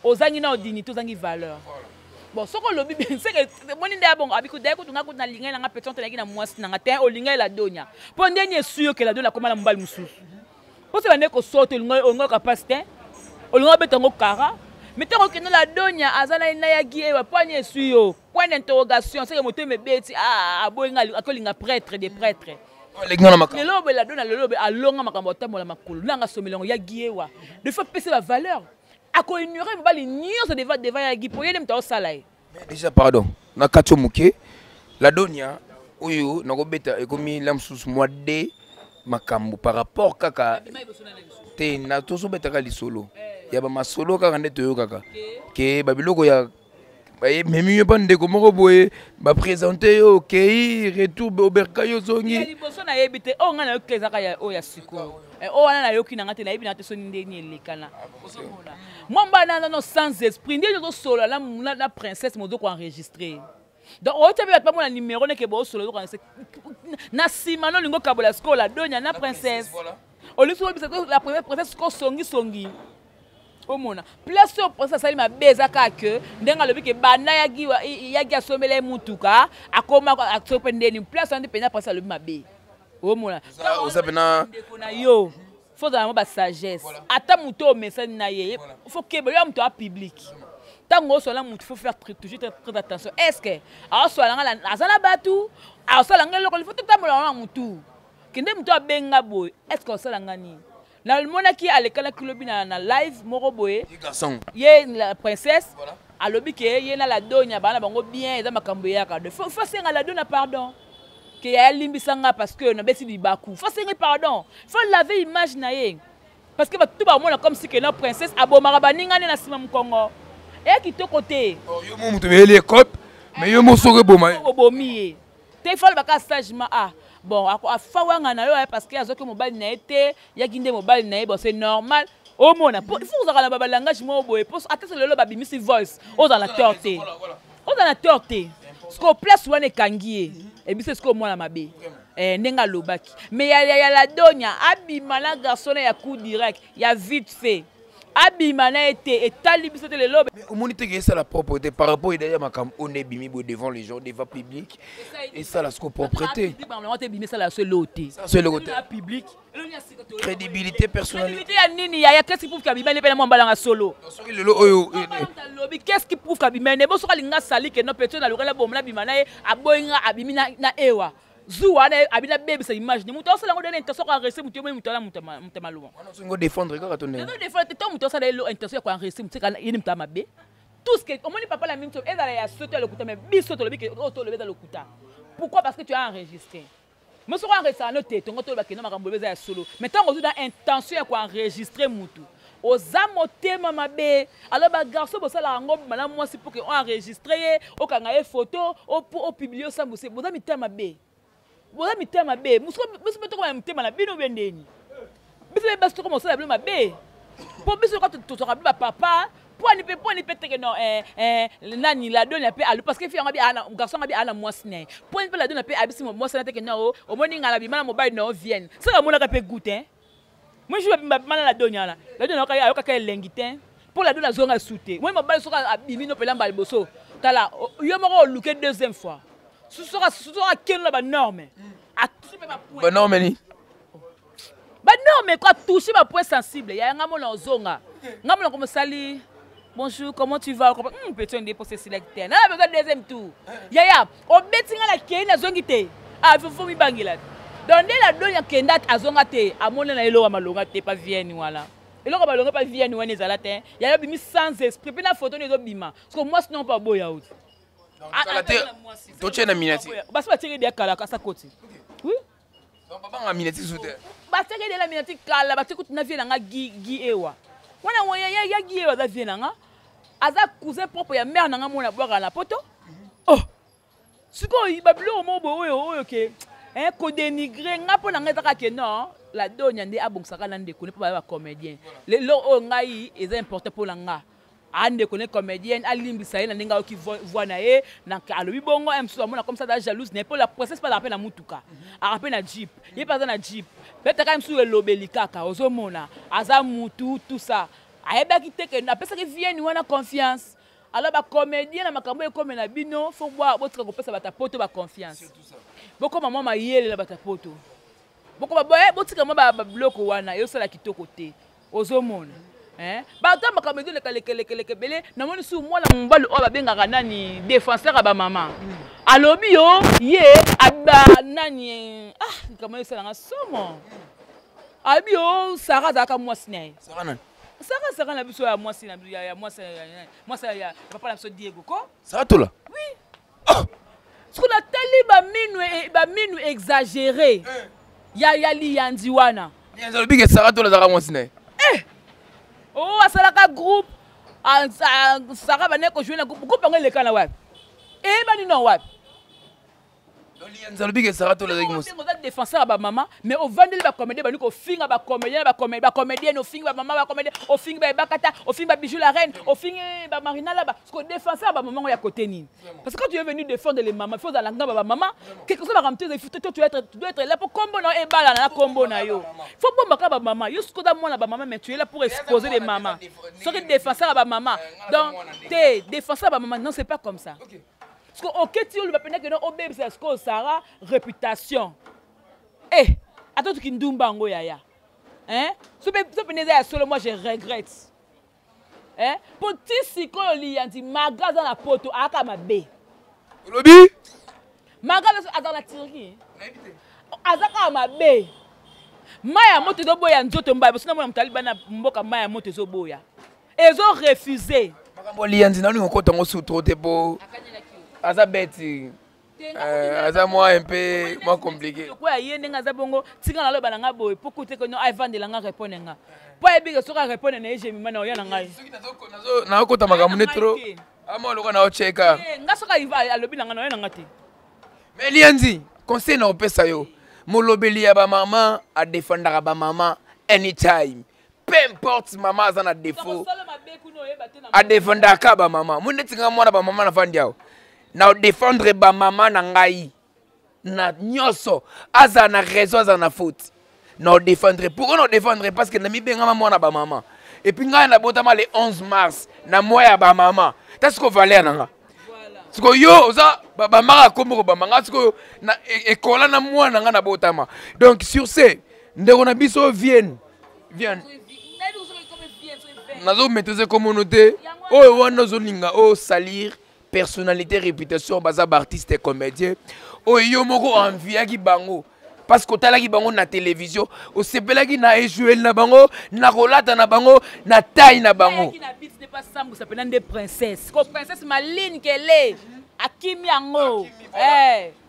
ozangi na dignité, ozangi valeur. Bon, soki olobi seke moni nde ya bongo, abikuda ye kutu, nga kutu nalingai nanga petit nayaki na mwasi nanga te, olingai la Donia mpo ndeni esu yo ke la Donia akoma na mobali mosusu, mpo se bande kosoto olingai pasi te, olingai obeta yango kara. Mais ntango okende, la Donia aza na yaki ewa, mpo ani esui yo? Point d'interrogation. Seke motema ebeti, aboyi nga, akolinga prêtre de prêtre. Lelo obe la Donia, lelo obe alonga makambo, atambola makolo nanga asomela yango yaki ewa. De fois pesa bavaleur, akoignore mobali nyonso devant yaki, po ye nde moto aosala ye. Déjà, pardon, na kati yo moke, la Donia oyo nakobeta ekomi la mosusu mwa de makambo par rapport kaka te na tozobetaka lisolo ya bamasolo kaka nde toyokaka ke babiloko ya memi yo mpa ndeko moko boye, baprésente yo, okei retour oberka yo ozongi. Liboso nayebi te oyo ngai nayoki ezaka oyo ya sikoyo, oyo wana nayoki nanga te, nayebi nanga te soni ndeni elekana. Ozomona mwa mbana nano sans esprit nde ozosolola na princesse, mozo koenregistre. Donc oyo mpe bato bamona numero neke bosolola na nsima no olingi okabola sikoyo la Donia na princesse, olingi soki obisa la première princesse sikoyo songisongi. Omona place oyo princesse asali mabe eza kaka ke ndenge alobi ke banda yaki asombela ye mutuka, akoma soki mpe ndeni place wana nde mpenza princesse alobi mabe. Omona oza pena ndeko na yo, faut ozala mo basagesse. Ata moto oyo omesani na ye, faut keba yo ya moto ya public. Ntango osola motu, faut faire toujours très, très attention. Est ce que aosola nga, aza na bato, aosala nga eloko? Faut totambola na motu kende motu abenga boye, est ce que osala nga nini? Namonaki alekalaki lobi na live moko boye, ye la princesse alobi ke ye na la Donia bana bango bien, eza makambo eyaka de. Faut senga la Donia pardon, ke yaya limbisa nga parce que nabeti libaku. Faut senga pardon, faut laver image na ye, parce que bato bamona comme si ke na princesse abomaka baninga nde na nsima mokongo. Eya kitoko te. Oh, yo mo moto meyeli ecope, mais yo mo soki eboma ye. Obomi ye. Te il faut alobaka sagement, ah bon, afa wanga na yo, parce que azwaki mobali na ye te, yaki nde mobali na ye, bon, c'est normal. Omona, il faut ozalaka na balangage moko boye, po ata soki lelo babimisi voice, ozala na tort te. Ozala na tort te. Sikoyo place wana ekangi ye, ebisi sikoyo mwana mabe. Ndenge alobaki. Mais ya la Donia, abima na garçon na ya coup direct, ya vite fait. Abima na ye te, etali biso te lelo. Mais omoni te ke esala propreté par rapport ya makambo oyo nde ebimi boye devant les gens, devant public, esala siko propreté. Public, bango te ebimi, esala so eloko te. Esala so eloko te. Esala public. Crédibilité, personnalité. Crédibilité ya nini, yaya? Qu'est-ce qui prouve qu'abima ne pe na mwa mbalanga solo? Soki lelo oyo, Alobi, qu'est-ce qui prouve qu'abima ne? Bo soki alinga sali ke no petit na lokala bomla bima na ye, aboyinga abimi na ewa. Zuwa wana abina bebisa image ni mutu osala ngo dene intention ko enregistrer mutu yo mutu ala mutu mutu maluma. Wana songo défendre kaka to ndenge. Nazo défendre te, mutu osala elo intention ya ko enregistrer mutu kana yini mutu mabe. Tout ce que omoni papa la minto ezala ya soto ya lokuta, mais biso to lobi ke o to lobi za lokuta. Pourquoi? Parce que tu as enregistré. Mais soko enregistré no te tongo to ba keno makambo eza ya solo. Mais tango ozo na intention ya ko enregistrer mutu. Oza motema mabe. Alors ba garçon bosala yango bana mwasi pour que on enregistre ye, okanga ye photo, o publier osambuse. Boza mitema mabe. Boza mitema mabe. Muso biso pe tokoma mitema na bino bendeni. Biso pe basi tokoma osala bino mabe. Po biso ka tozwaka bino ba papa, pwani pe, pwani pe teke non, nani, la dona pe alu, parce que fille ngabi ana, garçon ngabi ana mwasi na ye. Pwani pe la dona pe abisi mwasi na teke non, oh, omoni nga na bima na mobali na vienne. Saka monaka pe goût, hein. Moi je vais bima na la dona la. La dona ka ayoka ka elengi te. Po la dona zonga sute. Moi mobali soka abimi no pela mbali boso. Tala, yo moko oluke deuxième fois. Soka soka keno na ba norme. A toucher ba point. Ba norme ni. Ba norme quoi, toucher ba point sensible. Ya nga mona ozonga. Nga mona comme sali. Bonjour, comment tu vas? Petit on dépose sélecteur. Na besoin deuxième tour. Ya ya, obeti nga na kei na zongi te. Ah, faut mi bangela. Donc nde la donya kenda azonga te, amona na eloko malonga te pa vienne wala. Eloko malonga pa vienne wana ezala te. Ya yo bimi sans esprit, pe na photo nezo bima. Parce que moi sinon pas boya out. Kala te, totie na miniature. Basi batiaki dia kala kasa koti. Oui. Donc babanga miniature sous terre. Batiaki dia la miniature kala, batiaki kutu na vie nanga gi ewa. Wana wa ya ya gi ewa za vie nanga. Aza cousin propre ya mère nanga mona bwaka na poto. Oh. Sikoyo ba biloko moko boye oyo, oyo ke, hein, ko dénigrer nga po na nga ezaka ke non, la donya nde abongisaka na ndeko ne po ba comédien. Lelo oyo ngai eza important po na nga. A ndeko ne comédienne alimbisa ye na ndenge ayoki voix na ye, na alobi bongo, hein, mosusu amona comme ça aza jalouse na ye, po la princesse pa aza na mutuka, aza pe na jeep, ye pe aza na jeep. Peut-être kaka mosusu elobeli kaka, ozomona, aza mutu, tout ça. Ayebaki te ke apesaki vienne wana confiance. Alors ba comédien na makambo ekome na bino, faut boire, botika kopesa bata poto ba confiance. Bokoma mwa mayele na bata poto. Bokoma boye, botika mwa ba biloko wana, yosala kitoko te. Ozomona. Hein? Bato makambo ezo leka leka leka leka ebele, namoni su mwana mobali oyo babengaka nani défenseur ya ba mama. Alobi yo ye aba nani, ah, likambo esala nga somo. Alobi yo Sarah azalaka mwasi na ye. Sarah nani? Sarah, Sarah na biso ya mwasi na ya, ya mwasi ya, ya, mwasi ya, ya papa na biso Diego ko? Sarah Tola? Oui. Ah! Parce que natali ba minu, eh, ba minu exagéré. Eh. Ya, ya liyanzi wana. Liyanzi alobi ke Sarah Tola azalaka mwasi na ye. Eh! Oh, asalaka groupe. Ah, Sarah bane ko jouer na groupe. Groupe yango eleka na wapi? Eh, bani na wapi? Liyanzi alobi ke Sarah Tola azalaki mwasi. Oza défenseur ya ba mama, mais ovandeli ba comédien, bani kofinga ba comédien, ba comédien, ba comédienne, ofingi ba mama, ba comédien, ofingi ba Ebakata, ofingi ba Bijou la reine, ofingi ba Marina là-bas. Parce que défenseur ya ba mama ya côté nini? Parce que quand tu es venu défendre les mamans, il faut aller ngamba ba maman. Quelque chose va ramener, il faut toi, tu dois être là pour combo na ebala na combo na yo. Faut bomba ka ba maman. Yo sikoda mwana ba maman, mais tu es là pour exposer les mamans. Soki défenseur ya ba maman. Donc t'es défenseur ba maman, non, c'est pas comme ça. Parce que ok, tu le pena que non obé c'est ce que Sarah réputation. Eh, attends tu kindumba ngo yaya. Hein? So pe so pena ya solo, moi je regrette. Hein? Pour ti sikoyo liyanzi magaza na poto aka mabe. Olobi? Magaza aza na Turquie. Aza ka mabe. Maya moto ezoboya nzoto mbaye, boso na mona mutali bana mboka maya moto ezoboya. Ezo refuser. Makambo liyanzi nanu okota ngo sous trop te po aza bête. Aza moi un peu moins compliqué. Quoi yé ndenge aza bongo tika na loba na nga boye po kote ko no avandela nga répondre nga. Mpo ayebi ke soki arépondre na ye jemima na oya na ngai. Nakokota makambo nde trop ama lokola naocheka. Eh, nga soki alobi na ngai na oya na nga te. Mais Lianzi, conseil na opesa yo, molobeli ya bamama adefendaka bamama anytime, peu importe mama aza na défaut, adefendaka bamama. Mo neti nga mwana bamama nafandi awa, na odefendre bamama na ngai na nyonso, azala na raison, azala na faute, na odefendre. Pourquoi na odefendre? Parce que namibengama mwana bamama, et puis ngai nabotama le 11 mars na mois ya bamama. Ta siko valeur na nga sikoyo, yo oza bamaka kombo kobamba nga sikoyo ekola na mwana nga nabotama. Donc sur ce, ndeko na biso vienne vienne, nazomaîtrise komono te. Oyo wana ozolinga osalir personnalité, réputation, baza baartiste et comédien oyo yo moko enviaki bango parce que otalaki bango na télévision, osepelaki na ejuel na bango, na kolata na bango, na taille na bango. Sambusa mpena nde princesse ko princesse Maline kele akimi yango.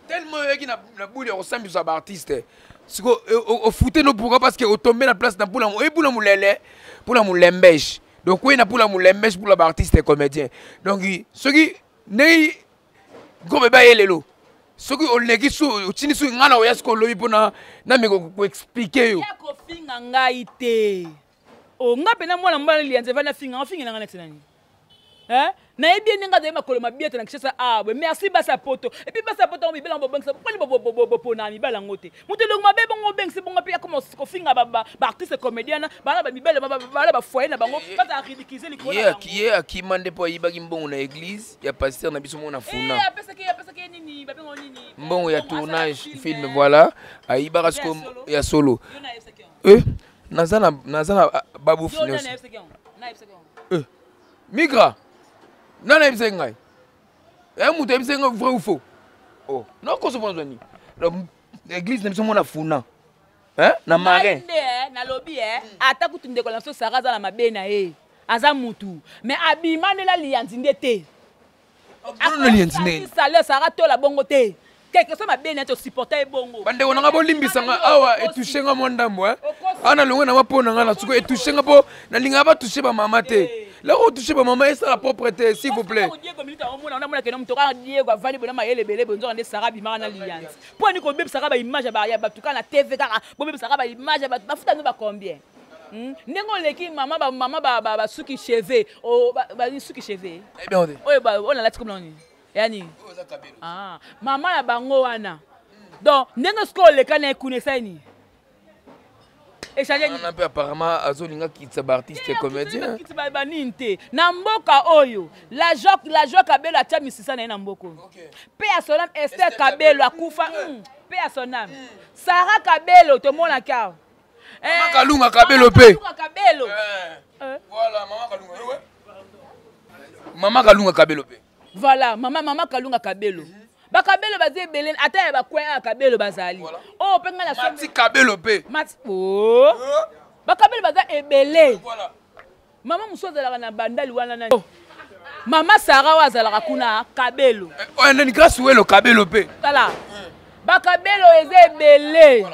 Tellement oyaki na bule ya kosambisa baartiste, siko ofute no. Pourquoi? Parce que otombe na place na mpula oyebula molele mpula molembege. Donc oye na mpula molembege mpula baartiste et comédien. Donc soki ndenge gros bebe aye lelo, soki oleki su otindi soki ngai na oya soki olobi mpona nameka koexpliquer yo. Ya kofinga ngai te. O nga mpena mwana mobali Lianza evandi afinga, ofingela ngai neti nani? Nayebi ye ndenge azali makolo mabiete na Kinshasa. Ah boye, merci basi ya poto. Et puis basi ya poto yango, mibali yango bobengisa mponi bopona mibali yango te. Moto elongo mabe bongo obengisi bongo mpe akoma kofinga baartiste comédien bana bamibali bana bafoyer na bango, baza ridiculiser likolo na bango. Ye akima nde mpo ayibaki mbongo na église ya pasteur na biso moko na Funa. Apesaki, apesaki ye nini, babengo nini? Mbongo ya tournage film, voilà, ayibaka siko ya solo. Naza na babufu nyonso. Migra nani ayebisaki ngai? Moto ayebisaki ngai, vrai ou faux? Oh, nakoso mpona zwa nini? Église na biso mona Funa na marin. Nde nalobi ata kutu ndeko na biso Sara aza na mabe na ye, aza mutu, mais abima nde na Lianzi nde te. Lianzi nde Salaire Sara tola bongo te, quelque soit mabe na ye, tosupporta ye bongo. Bandeko na nga, bolimbisa nga awa, etouche nga mwa ndambo. Awa nalongwe na mpo na nga na suko etouche nga mpo nalingaka batouche bamama te. Lako otouche bamama esala propre te, s'il vous plaît. Diego minute omona omona keno moto kaka Diego avandi bona mayele ebele boye, nzoka nde Sara abimaka na Lianzi. Mpo ani kobebisaka baimage ya bato kaka na TV? Kaka bobebisaka baimage ya bato, bafuta no bacombien? Ndenge oleki mama, bamama basuki cheve, basuki cheve oyo oyo nalati komona nini yani mama na bango wana. Donc ndenge sikoyo oleka na ye kuna, esali nini? Echange mpe apparemment azolinga kitisa baartiste comédien. Banini te na mboka oyo. La Joie Kabelo atya misisa na ye na mboka oyo mpe ya son âme. Ester Kabelo akufa mpe ya son âme. Sara Kabelo tomonaki awa. Mama Kalunga Kabelo mpe. Kabelo. Voilà, mama Kalunga, mama Kalunga Kabelo mpe. Voilà, mama Kalunga Kabelo. Bakabelo baza ebele, ata ya bacoin ya Kabelo bazali oyo mpe ngai. Mati Kabelo mpe. Mati o bakabelo baza ebele. Mama mosusu azalaka na Bandali wana nani? Mama Sara oyo azalaka kuna Kabelo. Oyo nani? Grâce Welo Kabelo mpe. Tala, bakabelo eza ebele.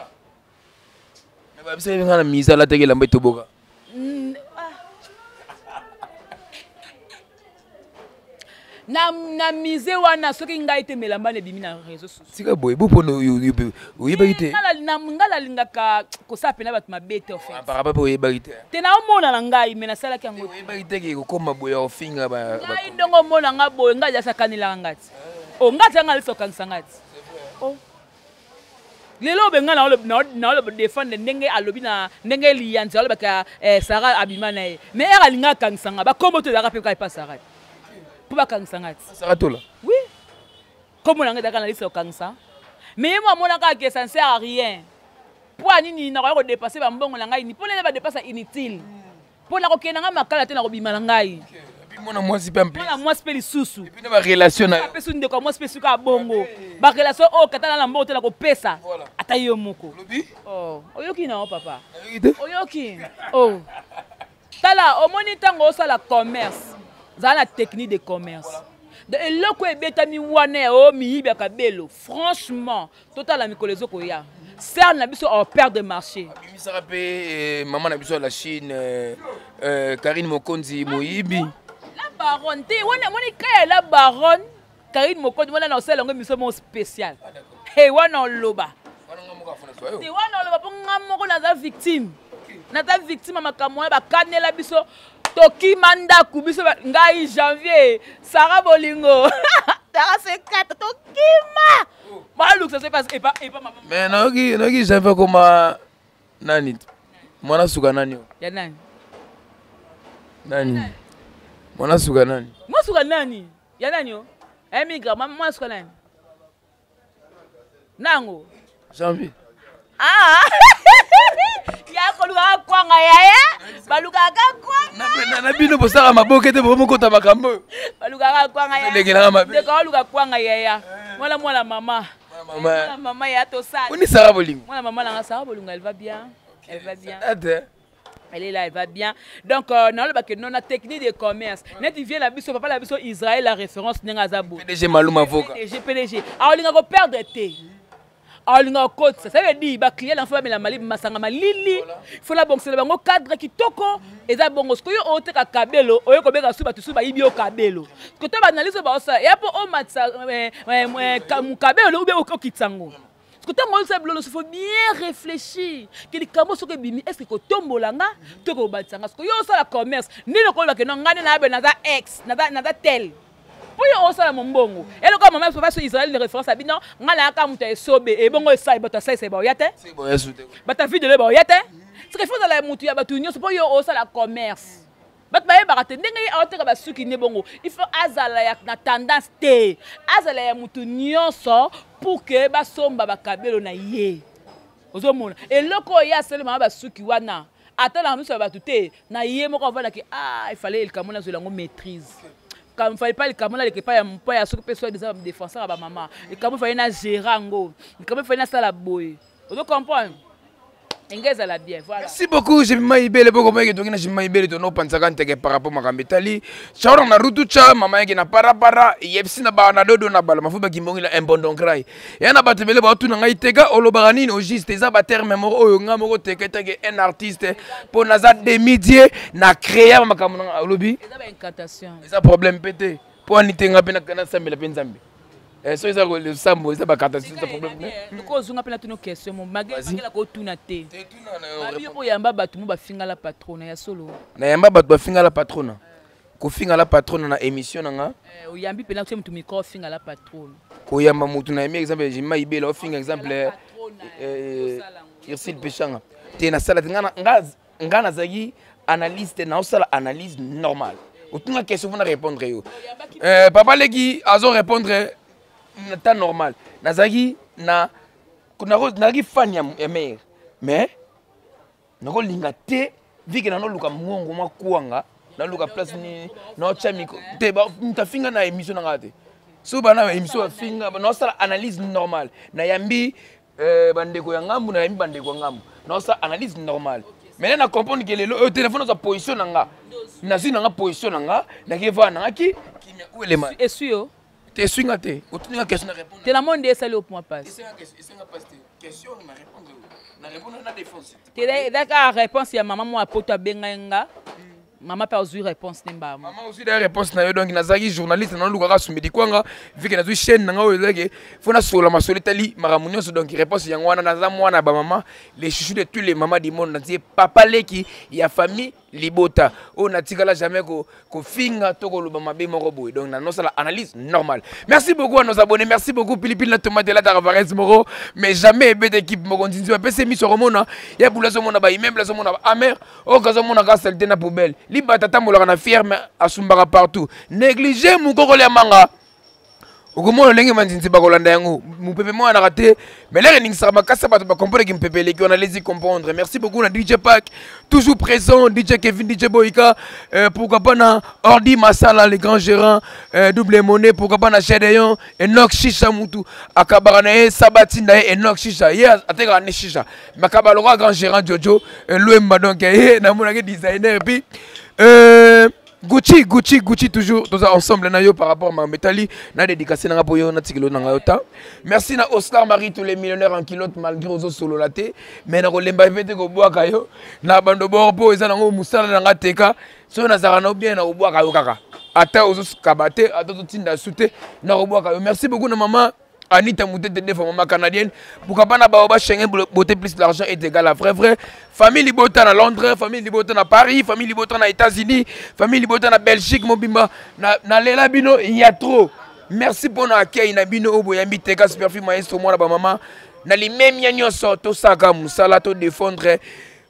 Biso nga na mise alataki elamba etoboka. Na mise wana, soki ngai te, melamba na ebimi na réseau sociaux. Tika boye bo mpona oyebaki te. Ngai nalingaka kosala mpena bato mabe te. Apparemment mpe oyebaki te. Te, naomona na ngai, me nasalaki yango. Oyebaki te ke kokóma boye ya ofinga? Ngai ndongo omona nga boye, ngai asakanelaka nga ti o ngai tia ngai alisa okangisa ngai ti o lelo obe ngai naoloba défendre ndenge alobi na ndenge Liyanzi alobaka Sara abima na ye, mais ere alinga akangisa nga, bakombo to ezalaka mpe kaka epa Sara mpo bakangisa nga ti. Sara Tola. Oui, kombo na ngai ezalaka na liste kokangisa, mais ye mo amonaka ke ça ne sert à rien. Mpo ya nini nakoya kodépenser bambongo na ngai mpo nene badépense inutile? Mpo nakokende na ngai makala te, nakobima na ngai. Mwana mwasi mpe. Mwana mwasi mpe lisusu. Na barelation na. Apesi ndeko ya mwasi mpe suka ya bongo, barelation oyo katala na mbongo te, na kopesa ata yo moko. Oyoki nango papa, oyoki. Oh, tala, omoni ntango osala commerce, zala na technique de commerce. Donc eloko ebetami wana ya oyo miyibi ya Kabelo, franchement, totala mikolo ezokoya. Sœur na biso en perte de marché. Abimisaka mpe eh, mama na biso ya la Chine eh, eh, Karine Mokonzi moyibi. La baronne te wana moni kaya la baronne Karine Mokonzi wana na osala yango émission moko spéciale. Ah, hey, wana oloba. Te wana oloba mpo nga moko naza victime. Naza victime ya makambo wana bakanela biso tokima ndako biso ngai janvier Sarah Bolingo Sarah C4 tokima balukisa se epa epa mama mais nayoki nayoki janvier akoma nani mwana suka nani ya nani nani mwana suka nani mwana suka nani ya nani o emigra mwana suka nani nango janvier ah ya kolukaka kwanga yaya balukaka kwanga na bino bosaka maboke te bokomokota makambo oyo balukaka kwanga yayalekelaka mabe ndeko aluka kwanga yaya mwana mwana mama mwana mama ya tosala oni sara bolingo mwana mama nanga sara bolingo elle va bien elle va bien elle est là, elle va bien. Donc, euh, dans le non, la technique de commerce. Net, il vient la biso, papa la biso, Israël, la référence, nenga zabo. PDG Maluma Voka. PDG, PDG. Ah, on a perdre thé. Alinga okotisa, ça veut dire baclient na fo bamela malili masanga malili, fo nabongisela bango cadre kitoko. Eza bongo sikoyo oteka kabelo oye kobenga su bato su bayibi yo kabelo koto baanalyse oyo baosala ya mpo omatisa kabelo ube okokitisa yango. Sikoyo ntango oyebisa bilolo, faut bien réfléchir ke likambo soki ebimi, est ce que kotombola nga to kobatisa nga? Sikoyo yo osala commerce nini, okoyeba ke no ngai nde nayabe naza ex naza tel mpo yo osala mombongo eloko mama papa so Israel de référence abi non, ngai nayaka moto ya esobe ebongo esali bato asalisa baoya te, bato ya videlo baoya te. Sika faut ozala moto ya bato nyonso mpo yo osala commerce, bato bayebaka te ndenge ye aoteka basuki nde bongo. Il faut azala ya na tendance te, azala ya moto nyonso pour que basomba bakabelo na ye. Ozomona eloko oyo ye asalemaka basuki wana, ata na miso ya bato te, na ye moko avandaki. Ah, il fallait likambo nazwela yango maîtrise, il fallait pas likambo naleka epai ya mpo ya soki mpe soit disant défenseur ya bamama, likambo fallait na gérer yango, likambo fallait nasala boye. Ozo comprendre enge ezala bien, voilà. Merci beaucoup Jemima Ibele. Boko mayeke toki na Jemima Ibele tono panzaka nteke par rapport makambo etali chaura na rutu cha mama yeke na parapara yebisi na bana dodo na bala mafu bakimbongi na imbondongrai ya na bato ebele baotuna ngai teka olobaka nini au juste. Eza baterme moko oyo ngai moko teka etake un artiste mpo naza demi dieu na créa makambo na olobi. Eza baincantation. Eza problème mpe te mpo ani te ngai mpe nasambela mpe Nzambe. Eh, soki eza losambo, eza bacantation, eza problème. Loko ozonga mpe natuna question mo magela kotuna te. Babi yo oyamba bato mo bafingala patrona ya solo? Nayamba bato bafingala patrona, kofingala patrona na émission na nga? Eh, oyambi mpena otie motu micro ofingala patrona? Koyamba motu na yambi, exemple Jima Ibela ofinga, exemple Ursile Peshanga te, nasala te. Nga nazalaki analyste, naosala analyse normale. Otunga question mpona répondre yo, papa leki azo répondre na temps normal. Nazalaki na nazalaki fan ya mare, mais nakolinga te vike nanoluka mongo mwa kwanga, naluka place nini naotya micro te. Moto afinga na émission na ngai te. So bana émission bafinga, naosala analyse normale. Nayambi bandeko ya ngambu, nayambi bandeko ya ngambu, naosala analyse normale. Maintenant na comprendre ke lelo oyo telefone ozwa position na nga, nazwi na nga position na nga, nake vaa na nga ki kimia u elema. Esui yo? Te, esui nga te. Otuni nga question, na répondre. Te, na monde esali yo point passe. Esenga passe te. Question na répondre, na répondre na défense. Te, eza kaka réponse ya mama mwa poto abengai nga. Mama mpe azwi réponse ne mbama. Mama ozwi da réponse na yo. Donc nazalaki journaliste, nalukaka Sumbedi Kwanga vu que nazwi chaîne na ngai oyo ezalaki fo nasola masolo etali makambo nyonso. Donc réponse yango wana. Naza mwana ya bamama, les chouchous de tous les mamans du monde. Natie papa leki ya famille libota oyo natikala jamais kofinga to koloba mabe moko boye. Donc nanosala analyse normale. Merci beaucoup à nos abonnés, merci beaucoup. Pilipili na tomate elataka vares moko, mais jamais ebete équipe moko. Nzinzi bapesi miso akomona ya bula, azomona baimmeuble, azomona baamer oyo kazomona ka saleté na poubelle. Libata atambolaka na fier, mais asumbaka partout. Néglige mokokoli ya manga, okomona ndenge manzinzi bakolanda yango. Mopepe mwanaka te, mais lere eningisaka makasi, bato bacomprendre ki mopepe eleki wana. Lezi comprendre. Merci beaucoup na DJ Pack toujours présent, DJ Kevin, DJ Boyka, pourquoi pas na Ordi Masala, le grand gérant, double monnaie, pourquoi pas na Chedeyon Enoch Shisha. Mutu akabaka na ye sabati na ye Enoch Shisha, ye atekaka ne shisha makaba lokola grand gérant Jojo Lwemba. Donc ye namonaki designer et puis Gucci, Gucci, Gucci, toujours toza ensemble na yo par rapport à ma metali na dédicacé na po yo na tikelo na yo ta. Merci na Oscar Marie, tous les millionnaires en culotte malgré ozo solo la te, mais na kolemba fete ko bwaka yo na bando bor po eza nango musala na nga teka so na zaka na bien na kobwaka yo kaka. Ata ozo kaba te, ata ozo tinda su te na kobwaka yo. Merci beaucoup na maman Anita Moutete, deux fois maman canadienne. Pourquoi pas na baoba Schengen beauté plus l'argent est égal à vrai vrai. Famille Libota na Londres, famille Libota na Paris, famille Libota na États-Unis, famille Libota na Belgique, mobimba na na lela bino, il y a trop. Merci pour l'accueil na bino obo yambi teka superflu maestro mwana ba maman. Na limemia nyonso to saka musala to défendre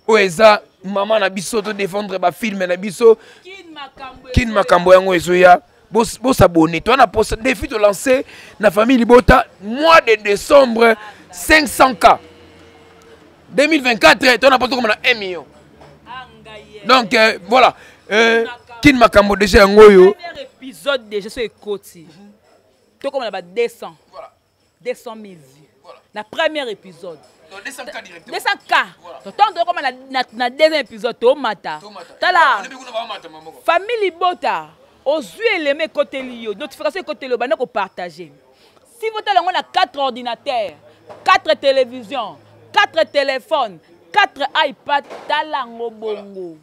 oyo eza maman na biso to défendre ba film na biso. Kin makambo yango ezoya. Bosabonner toi na poste défi to lancer na famille Libota mois de décembre 500K 2024, toi na poste comme na 1 million. Donc voilà, kin makambo déjà yango oyo. Premier épisode déjà so ekoti to comme na ba 200, voilà, 200 000 vues na premier épisode. Donc 200K directement. 200K. Donc tant que na deuxième épisode tomata, tala famille Libota ozwi elema ekoteli yo, notification ekoteli yo, banda kopartage. Si botala yango na 4 ordinateurs, 4 télévisions, 4 téléphones, 4 iPad, tala yango bongo.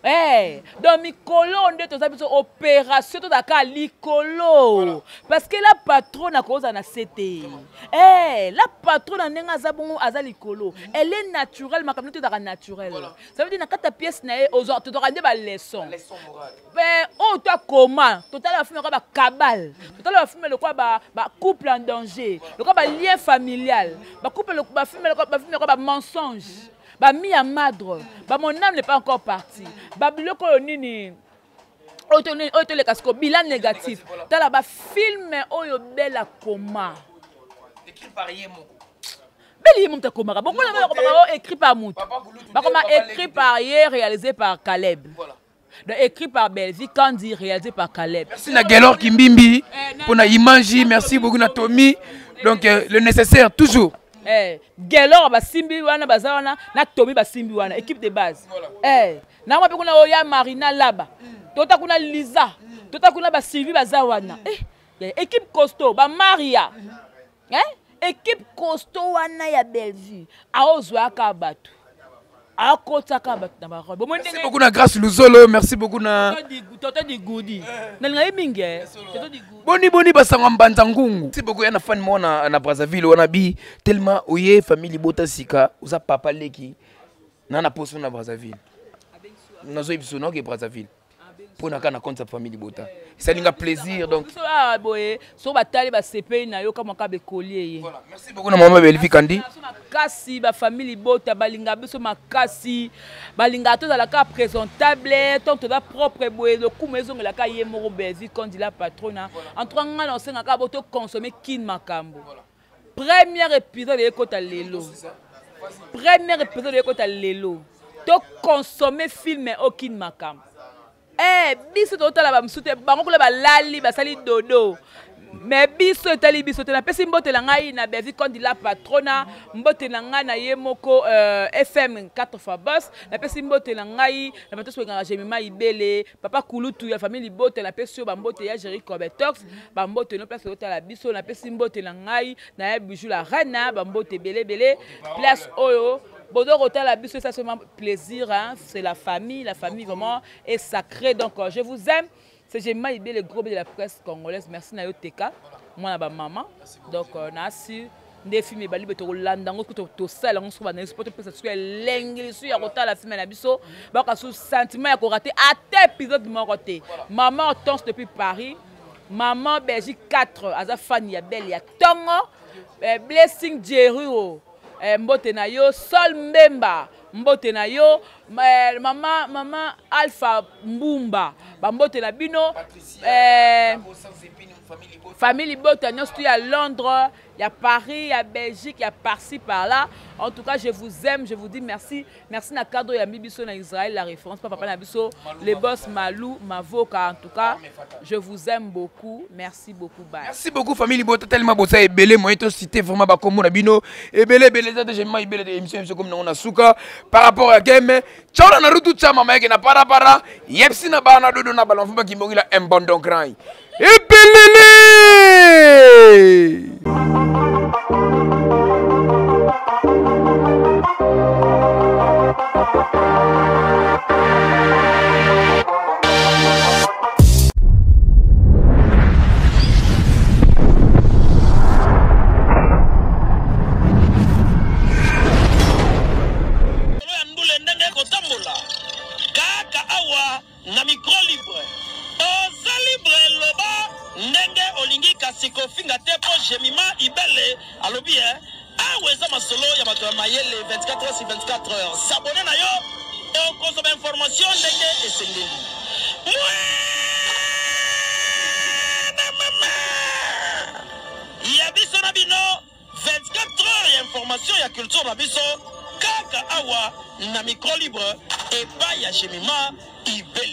Hey, donc mikolo nde toza biso opération, tozalaka likolo parce que la patronne akozala na se te. Hey, la patronne na ndenge aza bongo, aza likolo, elle est naturelle, makambo nde tozalaka naturelle. Ça veut dire na kati ya pièce na ye tozwaka nde baleçon oyo to akoma. Totala bafilm lokola bakabale, totala bafilm lokola bacouple en danger, lokola balien familial, bacouple, bafilm lokola bamensonge, bami ya madre, bamon âme n'est pas encore parti, babiloko oyo nini oyo toleka siko bilan négatif. Tala bafilm oyo bela koma beli ye moto akomaka bongo, bakomaka oyo écrit par moto, bakoma écrit par ye, réalisé par Caleb. Donc écrit par Belvi Kandi, réalisé par Caleb. Merci na Gelor Kimbimbi pour na imanji, merci beaucoup na Tommy. Donc le nécessaire toujours. Gelor basimbi wana, baza wana na Tommy, basimbi wana équipe de base. Na mwa pe kuna oya Marina Laba. Tota kuna Liza, tota kuna ba Sylvie baza wana. Équipe costaud, ba Maria. Équipe costaud wana ya Bellevue. Aozwaka bato. Akotaka bato na barole. Bomoni. Merci beaucoup na Grâce Luzolo, merci beaucoup na Toto di Goudi. Nalinga ye mingi. Toto di Goudi. Boni boni basanga mbanza ngungu. Merci beaucoup ya na fan mo na Brazzaville wana bi tellement oye famille Libota sika oza papa leki na poso na Brazzaville. Nazo biso na ke Brazzaville. Pona ka na compte ya famille Libota. Esalinga plaisir donc. Biso awa boye so batali basepeli na yo kamwa kaka bekolie ye. Voilà, merci beaucoup na maman Belvi Kandi. Biso makasi, bafamille Libota balinga biso makasi, balingaka tozalaka présentable, tant toza propre boye, lokumu ezongelaka ye moko Belvi Kandi la patrona. En tout cas ngai na osengaka bo toconsommer Kin Makambo. Premier épisode ekota lelo, premier épisode ekota lelo, toconsommer film o Kin Makambo. Biso totala bamosusu te, bango kuna balali basali dodo, mais biso etali biso te. Napesi mbote na ngai na Belvi Kondi la patrona, mbote na ngai na ye moko FM 4 fois boss. Napesi mbote na ngai na bato soki Jemima Ibele, papa kulutu ya famille Libote, napesi yo bambote ya Jerry Cobetox, bambote no place otala biso. Napesi mbote na ngai na ye Bijou la reine, bambote ebele ebele place oyo bozo kotala biso. Ça c'est vraiment plaisir, hein? C'est la famille, la famille vraiment est sacrée. Donc je vous aime, c'est Jemima Ibele, le gros B de la presse congolaise. Merci na yo Teka mwana ba mama. Donc nasi nde film ebali be, tokolanda yango, tosala yango soki banayesu mpo topesa soki elengi lisu ya kotala film na biso, bayoka su sentiment ya korater ata épisode moko te. Mama Hortense depuis Paris, maman Belgique 4 aza fan ya belle ya ntongo. Blessing Jeruo, mbote na yo. Sol Mbemba, mbote na yo. Mama Alpha Mbumba, bambote na bino. Famille Libota nyonso tu ya Londres, ya Paris, ya Belgique, ya par-ci par-là. En tout cas, je vous aime, je vous dis merci. Merci na cadre ya biso na Israël, la référence papa na biso, le boss Malou Mavoka. En tout cas, je vous aime beaucoup. Merci beaucoup. Bye. Merci beaucoup famille Libota tellement bosa ebele moyen to citer vraiment ba kombo na bino. Ebele ebele za j'aime ebele de émission émission comme na suka par rapport à game. Ciao na rutu cha mama yake na para para. Yepsi na bana dodo na balon fumba kimbongila un bon don grand. Ebelele! Kaka awa na micro libre. Oza libre loba ndenge olingi kasi kofinga te po Jemima Ibele alobi eh awa eza masolo ya bato ya mayele 24 heures sur 24 heures. S'abonner na yo okozwa ba information ndenge esengeli. Mwana mama ya biso na bino 24 heures ya information ya culture na biso kaka awa na micro libre epai ya Jemima Ibele.